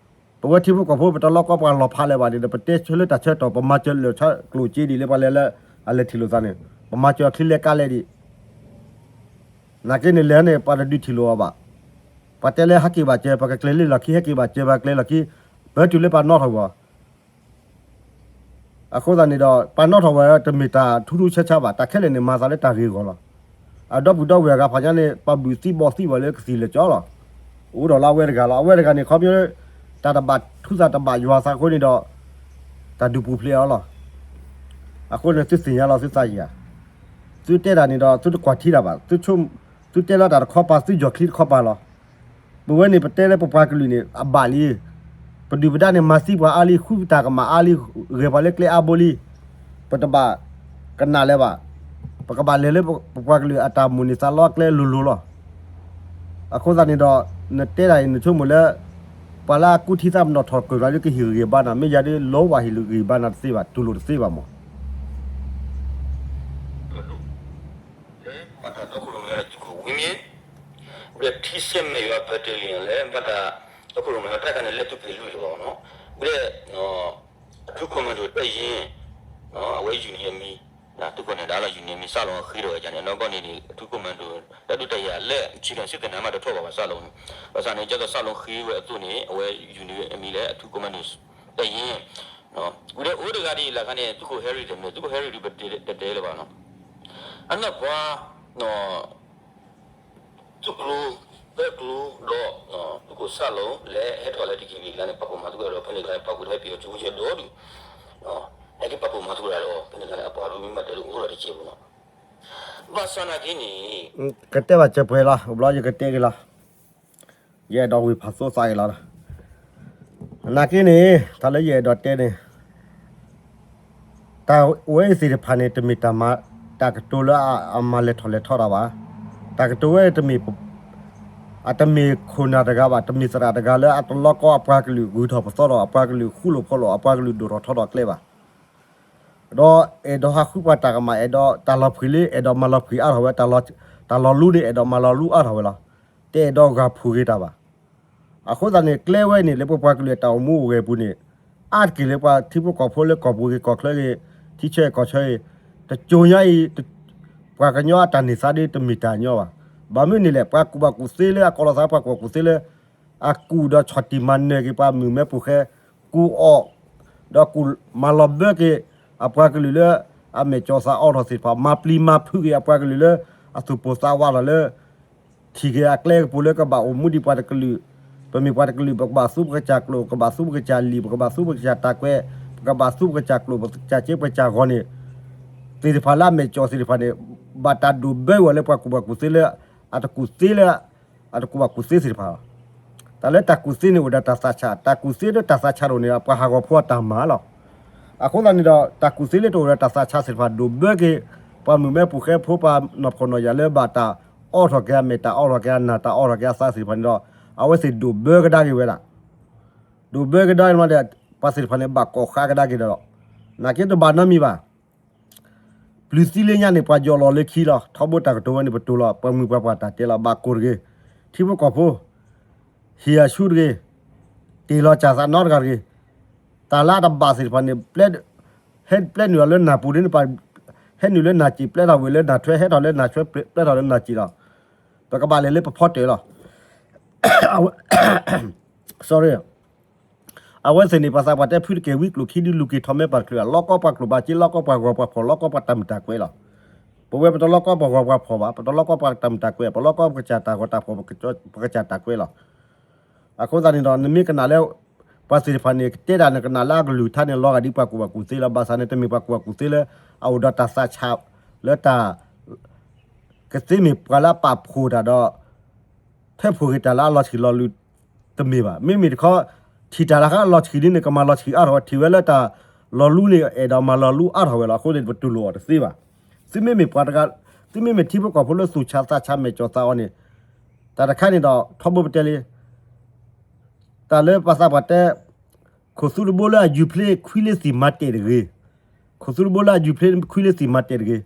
ပဝဲထံဖိကီၢ်ဖိ ပတလီကီပှၤလီၤဖးလၢၤဘၣ်န့ၣ်ဒီး ပတဲဆၢလၢတၢ်ဆၢကတီၢ် ပမၤစၢၤလၢာ်ဆၢကျိၣ်စ့ဒံးလၢပှၤလဲၤလၢအလဲၤထံၣ်လိာ်သးန့ၣ်, ပမၤစၢၤအချံလဲကါလဲဒံး နာ်က့န့ၣ်လဲၤန့ၣ် ပှၤတဒုးထံၣ်လိာ်အီၤဘၣ်. ပှၤတဲလၢဟဲက့ၤဘၣ်စၢၤ ပကကျဲၤလံလီၢ်ခံ ဟဲက့ၤဘၣ်စၢၤ ပှၤကျဲၤလီၢ်ခံ, ပတုၤလၢပှၤနီၣ်ထီၣ်ဝဲ အဃိသတးန့ၣ်ဒီး ပှၤနီၣ်ထီၣ်ဝဲတမ့ၢ်တၢ်ထူးထူးဆါဆါဘၣ်, တၢ်ခဲလၢာ်န့ၣ် မၤသးလၢတၢ်ဂ့ၢ်အဂီၢ်လီၤ. အဒီပုၢ်ဒီဝဲၢ်အဂၤဖးညါန့ၣ် ပှၤဘုၣ်သံဘီၣ်သံဘၣ်လၢကသံၣ်လၢာ်ကၠီလီၤ. အိၣ်ဒီးလၢအဝဲတဂၤလီၤ. အဝဲတဂၤန့ၣ် ခီပညီ တၢ်တဘၣ်ထူသးတဘၣ်ယွၤသးအဃိန့ၣ်ဒီး တၢ်ဒုးပူၤဖျဲးအီၤလီၤ. အဃိန့ၣ် သုသ့ၣ်ညါလီၤသုသးယံၤဧါ. သုတဲတၢ်န့ၣ်ဒီး သုတကွၢ်ထံတၢ်ဘၣ်, သုတဲလီၤတၢ်တခီပၤ သုယီၢ်ချံတခီပၤလီၤ. ပဝဲန့ၣ်ပတဲလၢပပှၤကလုာ်န့ၣ် အဘၣ်လံ. ပဒုၣ်ပဒါန့ၣ် မၤသံပှၤအါလံ, ဃုတၢ်ကမၣ်အါလံ, ဂဲၤပှၤလၢကျဲအါဘိလံ. ပတဘၣ်ကနၣ်လၢၤဘၣ်. ပကဘၣ်လဲၤလၢပပှၤကလုာ်အတၢ်မိၣ်န့ၢ်သးလီကျဲလိၤလိၤလီၤ. အဃိသတးန့ၣ်ဒီး နတဲတၢ်အံၤ နဆိကမိၣ်လၢ ပှၤလၢအကူၣ်ထံသးပနီၣ်ထီၣ်ကၢၢ်လီၤဒ်ကဟ့ၣ်ဂံၢ်ဘါနၤ, မ့ၢ်ယၤဒ် လီဝဲဟ့ၣ်လုၢ်ဂံၢ်ဘါနၤတသ့ဘၣ်, တူၢ်လိာ်တသ့ဘၣ်မး. ဘျဲၣ်ထံဆဲမဲာ်ယွၤ battalion လဲၣ် ဘၣ်တၢ်တီခိၣ်ရိၣ်မဲတၢ်ခါန့ၣ် လဲၤတုၤဖဲးလွံၢ်လၢၤဘၣ်နီၤ. ဘျဲၣ် အထူး commando တပ်ရင်း အဝဲ unit အမံၤ သုးခိၣ်န့ၣ် ဒၣ်လီၤ unit အမံၤ စးလီၤဃ့ထီၣ်ဝဲဒၣ်န့ၣ် အနီၢ်ကီၢ်န့ၣ်န့ၣ် အထူး commando တၢ်ဒုးတၢ်ယၤလၢ ခြေခံစစ်သင်တန်း မးတထီၣ်ဘၣ် ဘၣ်ဆၣ်လီၤန့ၣ် ဘၣ်ဆၣ်န့ၣ် ကၠီသီးစးလီၤဃ့ဝဲအသိးန့ၣ် အဝဲ unit အမံၤလၢ အထူး commando တပ်ရင်း ဝံၤဒီးအိၣ်တဂၤဒ်အံၤ လၢခါန့ၣ် သုးခိၣ် Harry တမ့ၢ် သုးခိၣ် Harry ဒ်ပတဲတဲလၢၤဘၣ်နီၤ. အနီၢ်ပှၤ သုးကျိၤ သၢကျိၤဒီး သုးခိၣ်စးလီၤ လဲၤဟဲထီၣ်လၢ DKBA လၢန့ၣ် ပာ်ဖှိၣ်မၤသကိးဒီး ဖဲန့ၣ်ခါန့ၣ် ပာ်ဖှိၣ်ထီၣ်ပယီၤကၠိဖိကၠဲဒီဒူၣ် ဟဲက့ၤပာ်ဖှိၣ်မၤသကိးဒီး ဖဲန့ၣ်ခါန့ၣ် အပှၤဒိမံၤမးတဲဒ်အိၣ်ဒီးတစဲးဖိနီၤ. ဘၣ်ဆၣ်နာ်က့န့ၣ် ကတဲဘၣ်စၢၤပှဲၤလီၤ, ဘျီယကတဲက့ၤလီၤ. ယအဲၣ်ဒိးဝံၤဖးသိသးက့ၤလီၤ. နာ်က့န့ၣ် တၢ်လၢယအဲၣ်ဒိးတဲန့ၣ် တၢ်ဝဲအံၤသ့ၣ်တဖၣ်န့ၣ် တမ့ၢ်တၢ်မၤ တၢ်ကတိၤလၢအမၤလဲၤထီၣ်လဲၤထီတၢ်ဘၣ်. တၢ်ကတိၤဝဲတမ့ၢ် အတမ့ၢ်ခိၣ်နၢ်တဂၤဘၣ်, တမ့ၢ်သရၣ်တဂၤလၢအတလီကီအပှၤကလုာ်ဂုၤထီၣ်ပသီထီၣ် အပှၤကလုာ်ဃူလိာ်ဖိးလိာ် အပှၤကလုာ်ဒိၣ်ထီၣ်ထီထီၣ်ကျဲဘၣ်. ဒီးအဲၣ်ဒိးဟးဃုပှၤတၢ်ကမၣ် အဲၣ်ဒိးတၢ်လီၤဖှံလံ အဲၣ်ဒိးမၤလီၤဖှံအါထီၣ်ဝဲ တၢ်လီၤလူန့ၣ် အဲၣ်ဒိးမၤလီၤလူအါထီၣ်ဝဲလီၤ. တအဲၣ်ဒိးဂၤဖှိၣ်က့ၤတၢ်ဘၣ်. အဃိသတးန့ၣ် ကျဲဝဲန့ၣ် လၢပပှၤကလုာ်အတၢ်အိၣ်မူအိၣ်ဂဲၤအပူၤန့ၣ် အါတက့ၢ်လၢပှၤထံဖိကီၢ်ဖိလၢကီၢ်ပူၤဂ့ၤကီၢ်ချၢဂ့ၤ ထံဆၢကီၢ်ဆၢဂ့ၤ, တကၠိညါအံၤ ပှၤကညီအတၢ်န့ၢ်သါဒ်တမ့ၢ်တၢ်ညီဘၣ်. ဘၣ်မနုၤန့ၣ်လဲၣ် ပှၤကူၣ်ဘၣ်ကူၣ်သ့လၢအကီၢ်လီၤသး ပှၤကူၣ်ဘၣ်ကူၣ်သ့လၢ အကူၣ်ဒီးဆီၣ်တံၢ်မၤနၢၤက့ၤပှၤမုၢ်မဲပူၤဃဲ, ကူၣ်အီၣ် ဒီးကူၣ်မၤလီၤဘၢက့ၤ အပှၤကလုာ်လၢ အမဲာ်ကၠီသးအိးထီၣ်သ့ၣ်တဖၣ်, မၤပျံၤမၤဖုးက့ၤအပှၤကလုာ်လၢ အသူၣ်ပိၢ်သးဝးထီၣ်လၢ ထံၣ်က့ၤအကျဲကပူၤလၢကဘၣ်အိၣ်မူဒံးပှၤတကလုာ်, ပမ့ၢ်ပှၤတကလုာ် ပကဘၣ်သူပကစၢ်ကျိာ်, ပကဘၣ်သူပကစၢ်လံာ်, ပကဘၣ်သူပကစၢ်တၢ်ကွဲး, ပကဘၣ်သူပကစၢ်ကျိာ်, ပကစၢ်စ့ပကစၢ်ဂီၤန့ၣ် သ့ၣ်တဖၣ်လၢအမဲာ်ကၠီသ့ၣ်တဖၣ်န့ၣ် ဘၣ်တၢ်ဒိၣ်ဘၢဝဲလၢပှၤကူၣ်ဘၣ်ကူၣ်သ့လၢ အတကူၣ်သ့လၢ အတကူၣ်ဘၣ်ကူၣ်သ့သ့ၣ်တဖၣ်လီၤ. တၢ်လၢတၢ်ကူၣ်သ့န့ၣ်အိၣ်ဒီးတၢ်သးဆး, တၢ်ကူၣ်သ့ဒီးတၢ်သးဆးတအိၣ်န့ၣ် ပှၤဟးဂီၤဖိအတၢ်မၤလီၤ. အဃိသတးန့ၣ်ဒီး တၢ်ကူၣ်သ့လၢတအိၣ်ဒီးတၢ်သးဆးသ့ၣ်တဖၣ် ဒိၣ်ဘၢက့ၤ ပှၤမုၢ်မဲပူၤဃဲဖိပှၤနီၢ်ဖှီၣ်နီၢ်ယာ်လၢဘၣ်တၢ်အိးထီၣ်က့ၤအမဲာ် တၢ်အိးထီၣ်က့ၤအနၢ် တၢ်အိးထီၣ်က့ၤအသးသ့ၣ်တဖၣ်န့ၣ်ဒီး အဝဲသ့ၣ်ဒိၣ်ဘၢကဒါက့ၤဝဲဒၣ် ဒိၣ်ဘၢကဒါက့ၤဒီး ပှၤသ့ၣ်တဖၣ်န့ၣ် ဘၣ်ကိးဃးကဒါက့ၤဒီး နာ်က့တဘၣ်နီတမံၤဘၣ်. ပျုၤသံလၢညါန့ၣ် ပှၤယီၢ်လီၤလၢခံလီၤ. ထီဘိတၢ်ကတိၤဝဲန့ၣ် ပတိၤလီၤ ပှၤမုၢ်ပှၤပှၢ်တၢ်တဲလီၤ ဘၣ်ကိၢ်တဂ့ၤ, ထံဖိကီၢ်ဖိ ဟ့ၣ်အဆူၣ်တဂ့ၤ, တ့ၢ်လီၤစၢ်သးနီတဂၤတဂ့ၤ. တၢ်လၢအတဘၣ်သ့ၣ်တဖၣ်န့ၣ် ဟဲပျဲနုာ်လီၤလၢနၢ်ပူၤဒ်န့ၣ် ဟဲနုာ်လၢနၢ်စံာ် ပျဲထီၣ်ဝဲလၢနၢ်ထွဲ ဟဲထီၣ်လၢနၢ်ထွဲ ပျဲထီၣ်လၢနၢ်စံာ်လီၤ. ပကဘၣ်လဲၤလၢပဖီတၢၣ်လီၤ. အဝဲ sorry အဝဲသ့ၣ်န့ၣ် ပှၤသးပှၢ်တဲ ဖုတကဲၢ်ဝံကျိၣ်ခံဒု လူၤက့ၤထီၣ်မဲပၢ်တချုး လီၢ်ကီပှၤကျိၣ်ဘၣ်စ့ လီၢ်ကီပှၤဂီၤပှၤဖှီၣ် လီၢ်ကီပှၤတၢ်မုာ်တၢ်ကွဲးလီၤ. ပဝဲပတလီၢ်ကီပှၤဂီၤပှၤဖှီၣ်ဘၣ် ပတလီၢ်ကီပှၤတၢ်မုာ်တၢ်ကွဲး ပလီၢ်ကီပကစၢ်တၢ်ဂီၤတၢ်ဖှီၣ် ပကစၢ်တၢ်ကွဲးလီၤ. အဃိသတးန့ၣ်ဒီး နမ့ၢ်ကနၣ်လၢ ပှၤသ့ၣ်တဖၣ်န့ၣ် ကတဲတၢ်နကနၣ်လၢအကလုၢ်ကထါန့ၣ် လီၤဂာ်ဒ်ပှၤကူၣ်ဘၣ်ကူၣ်သ့လီၤ. ဘၣ်ဆၣ်န့ၣ် တမ့ၢ်ပှၤကူၣ်ဘၣ်ကူၣ်သ့လၢ အအိၣ်ဒီးတၢ်သးဆး လၢတၢ် ကသ့မ့ၢ်ပှၤလၢအပာ်ဖှိၣ်တၢ်ဒီး ဖဲဖှိၣ်က့ၤတၢ်လၢအလီၤဆှံလီၤလူၤတမ့ၢ်ဘၣ်. မ့မ့ၢ်တခီ ထံၣ်တၢ်လၢဃာ်အလီၤဆှံဒ်န့ၣ် ကမၤလီၤဆှံအါထီၣ်ဝဲ ထံၣ်ဝဲလၢတၢ်လီၤလူန့ၣ် အဲၣ်ဒိးမၤလီၤလူအါထီၣ်ဝဲလီၤ. အဃိန့ၣ် ပတူၢ်လိာ်အီၤတသ့ဘၣ်. သုမ့မ့ၢ်ပှၤတဂၤ သုမ့မ့ၢ်ထံဖိကီၢ်ဖိလၢသူၣ်ဆါသးဆါမဲာ်ကၠီသးအီၤန့ၣ် တၢ်တခါန့ၣ်ဒီး ထီဘိပတဲလံ တၢ်လၢပှၤသးပှၢ်တဲ ခိၣ်သူတဘိလၢအယူၤဖျ့ခွံလၢသံၣ်မၤတဲာ်တဂ့ၤ, ခိၣ်သူတဘိလၢအယူၤဖျ့ခွံလၢသံၣ်မၤတဲာ်တဂ့ၤ.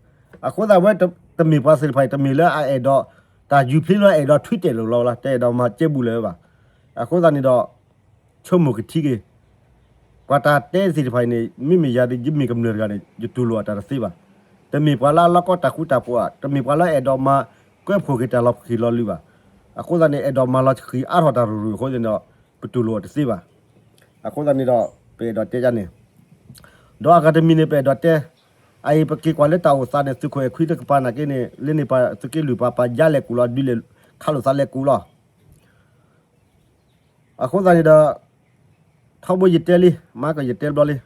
အဃိသတးဝဲ တမ့ၢ်ပှၤသ့ၣ်တဖၣ်အံၤ တမ့ၢ်လၢအအဲၣ်ဒိး တၢ်ယူၤဖျ့လၢအအဲၣ်ဒိးထွံတဲာ်လိာ်လီၤဝဲလီၤ, တအဲၣ်ဒိးမၤကဲဘူးလၢၤဝဲဘၣ်. အဃိသတးန့ၣ်ဒီး ဆိကမိၣ်ကထံက့ၤ ပှၤတၢ်တဲသ့ၣ်တဖၣ်အံၤန့ၣ် မ့မ့ၢ်ယၤဒ်ယမ့ၢ်ကမျၢၢ်တဂၤန့ၣ် ယတူၢ်လိာ်အတၢ်တသ့ဘၣ်. တမ့ၢ်ပှၤလၢအလီၢ်ကီတၢ်ဃူတၢ်ဖိးဧါ, တမ့ၢ်ပှၤလၢအအဲၣ်ဒိးမၤကွဲဖှိၣ်က့ၤတၢ်လီၤဃံၤလီၤလူၤဘၣ်. အဃိသတးန့ၣ် အဲၣ်ဒိးမၤလီၤဃံၤအါထီၣ်တၢ်ရူၤရူၤအဃိန့ၣ်ဒီး ပတူၢ်လိာ်အီၤတသ့ဘၣ်. အဃိသတးန့ၣ်ဒီး ပအဲၣ်ဒိးတဲဒ်န့ၣ် ဒီးအဂၤတမံၤန့ၣ် ပအဲၣ်ဒိးတဲ အအံၤပက့ၤကွၢ်လၢတၢ်အိၣ်သးန့ၣ် သုးခိၣ်အဲၣ်ခွံတကပၤနာ်က့န့ၣ် လၢန့ၣ်ပှၤသုးက့လွံၢ်ပှၤပာ်ယါလဲၤကူၣ်လီၤ ဒုးလဲၤခးလိာ်သးလဲၤကူၣ်လီၤ. အဃိသတးန့ၣ်ဒီး ထီဘိယတဲလံ မၤကယတဲဘျီလံ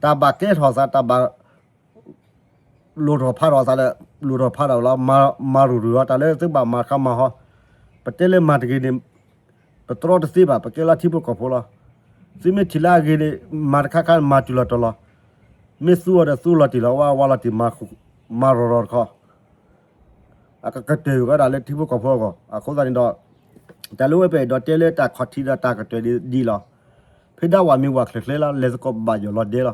တၢ်ဘၣ်ကဲထီၣ်သး တၢ်ဘၣ် လိၣ်ထီၣ်ဖးထီၣ်သးလၢ လိၣ်ထီၣ်ဖးထီၣ်လီၤ မၤရူၤရူၤလီၤ တၢ်လၢသုဘၣ်မၤတခါမၤဟီ ပတဲလၢမၤတဂ့ၤန့ၣ် ပတြီတသ့ဘၣ် ပကဲလၢထံဖိကီၢ်ဖိလီၤ. သုမ့ၢ်ထံၣ်လၢအဂ့ၤန့ၣ် မၤတခါခါ မၤတုၤလီၤတီၤလီၤ. မ့ၢ်သူအီၤဒီးသူလီၤတံၢ်လီၤ ဝါဝါလီၤတံၢ် မၤရူၤရူၤတခီ အကကတၢၢ်ဝဲဒၣ်လၢထံဖိကီၢ်ဖိအဂီၢ် အဃိသတးန့ၣ်ဒီး တၢ်လၢဝဲပအဲၣ်ဒိးတဲလၢတၢ်ခီၣ်ထံးဒီးတၢ်ကတၢၢ်ဒ်လီၤ. ဖဲဒၣ်ဝၤမ့ၢ်ဝၤချၢၣ်ချၢလီၤ လဲၤသကိးပဘၣ်ယီၢ်လီၤဒဲလီၤ.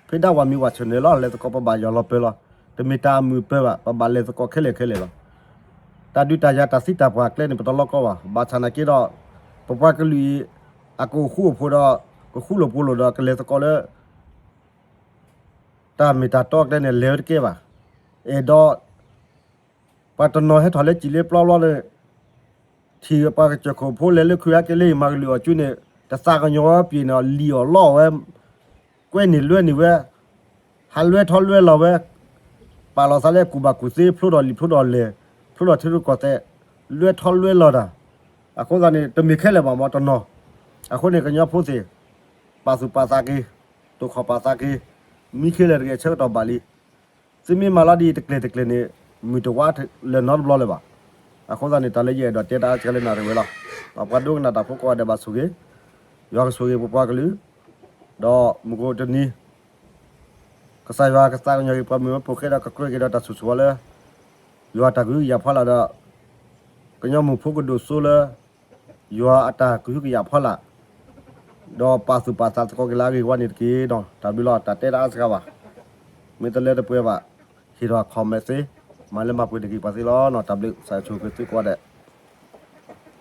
ဖဲဒၣ်ဝၤမ့ၢ်ဝၤဆၢၣ်နၢၤလီၤ လဲၤသကိးပဘၣ်ယီၢ်လီၤပၢၤလီၤ. တမ့ၢ်တၢ်အမုာ်ပၢၤဘၣ် ပဘၣ်လဲၤသကိးခဲလၢာ်ခဲလၢာ်လီၤ. တၢ်ဒုးတၢ်ယၤတၢ်သံတၢ်ပှၢ်ကျဲန့ၣ် ပတလီၢ်ကီဘၣ်. ဘၣ်ဆၣ်နာ်က့ဒီး ပပှၤကလုာ်အံၤ အကအိၣ်ဃူအိၣ်ဖိးဒီး ကဃူလိာ်ဖိးလိာ်ဒီး ကလဲၤသကိးလၢ တၢ်မ့ၢ်တၢ်တီကျဲန့ၣ် လဲၤဝဲတကဲဘၣ်. အဲၣ်ဒိး ပှၤတနီၤဟဲထီၣ်လၢစံၣ်လၢပျီဘျီန့ၣ် ထံၣ်ပှၤကစၢၢ်ခိၣ်ဖိလဲၤလၢခုအကဲလၢယမၤကလုၢ်အီၤကၠူန့ၣ် တသးကညီၤဝဲပျ့ၤန့ၣ် လံၣ်အီၣ်လီအီၣ်ဝဲ ကွဲန့ၢ်လွဲန့ၢ်ဝဲ ဟးလွဲထီၣ်လွဲလီၤဝဲ ပာ်လီၤသးလၢကူၣ်ဘၣ်ကူၣ်သ့ ဖျိထီၣ်လံာ်ဖျိထီၣ်လဲၢ် ဖျိထီၣ်ထံရူၢ်ကီၢ်သဲး လွဲထီၣ်လွဲလီၤတၢ်. အဃိသတးန့ၣ် တမ့ၢ်ခဲလၢာ်ဘၣ်မ့ၢ်တနီၤ. အဃိန့ၣ် ကညီဖိသ့ၣ် ပာ်သူၣ်ပာ်သးက့ၤ တိာ်ခီၣ်ပာ်သးက့ၤ မံခ့လဲၣ်တဂ့ၤ အဆၢကတီၢ်ဘၣ်လံ. သုမ့ၢ်မၤလီၤဒ်အံၤတကျဲၤတကျဲၤန့ၣ် မုၢ်တဝါလၢနီတဘျီလၢၤဘၣ်. အဃိသတးန့ၣ် တၢ်လၢယအဲၣ်ဒိးတဲတၢ်အါကလဲၣ်နၣ်ရံၣ်ဝဲလီၤ. ပှၤဒိကနၣ်တၢ်ဖိကိးဂၤဒဲးဘၣ်ဆိၣ်ဂ့ၤ, ယွၤကဆိၣ်ဂ့ၤပပှၤကလုာ်, ဒီးမုၢ်ကအိၣ်တနံၤ က ကစၢ်ယွၤကသးကညီၤက့ၤပှၤမုၢ်မ့ၢ်ဖိဃဲဒီး ကကြၢးက့ၤဒီးတၢ်ဆိၣ်ဆိၣ်ဝါလၢ ယွၤအတၢ်ကဟုကယာ်ဖီလာ်ဒီး ကညီမုၢ်ဖိကဒိၣ်စိလၢ ယွၤအတၢ်ကဟုကယာ်ဖီလာ် ဒီးပာ်သူၣ်ပာ်သးသကိးက့ၤလၢအဂ့ၢ်ဝဲန့ၣ်တက့ၢ်နီၤ. တၢ်ဘျုးလီၤ. တၢ်တဲတၢ်အါစှၤဘၣ်. မ့ၢ်တလၢတပှဲၤဘၣ် ဟ့ၣ်ထီၣ် comment သ့, မၤလၢမၤပှဲၤတက့ၢ်ပှၤသ့လီၤ. တၢ်ဘျုး ကစၢ်ယွၤဆိၣ်ဂ့ၤသုကိးဂၤဒဲး.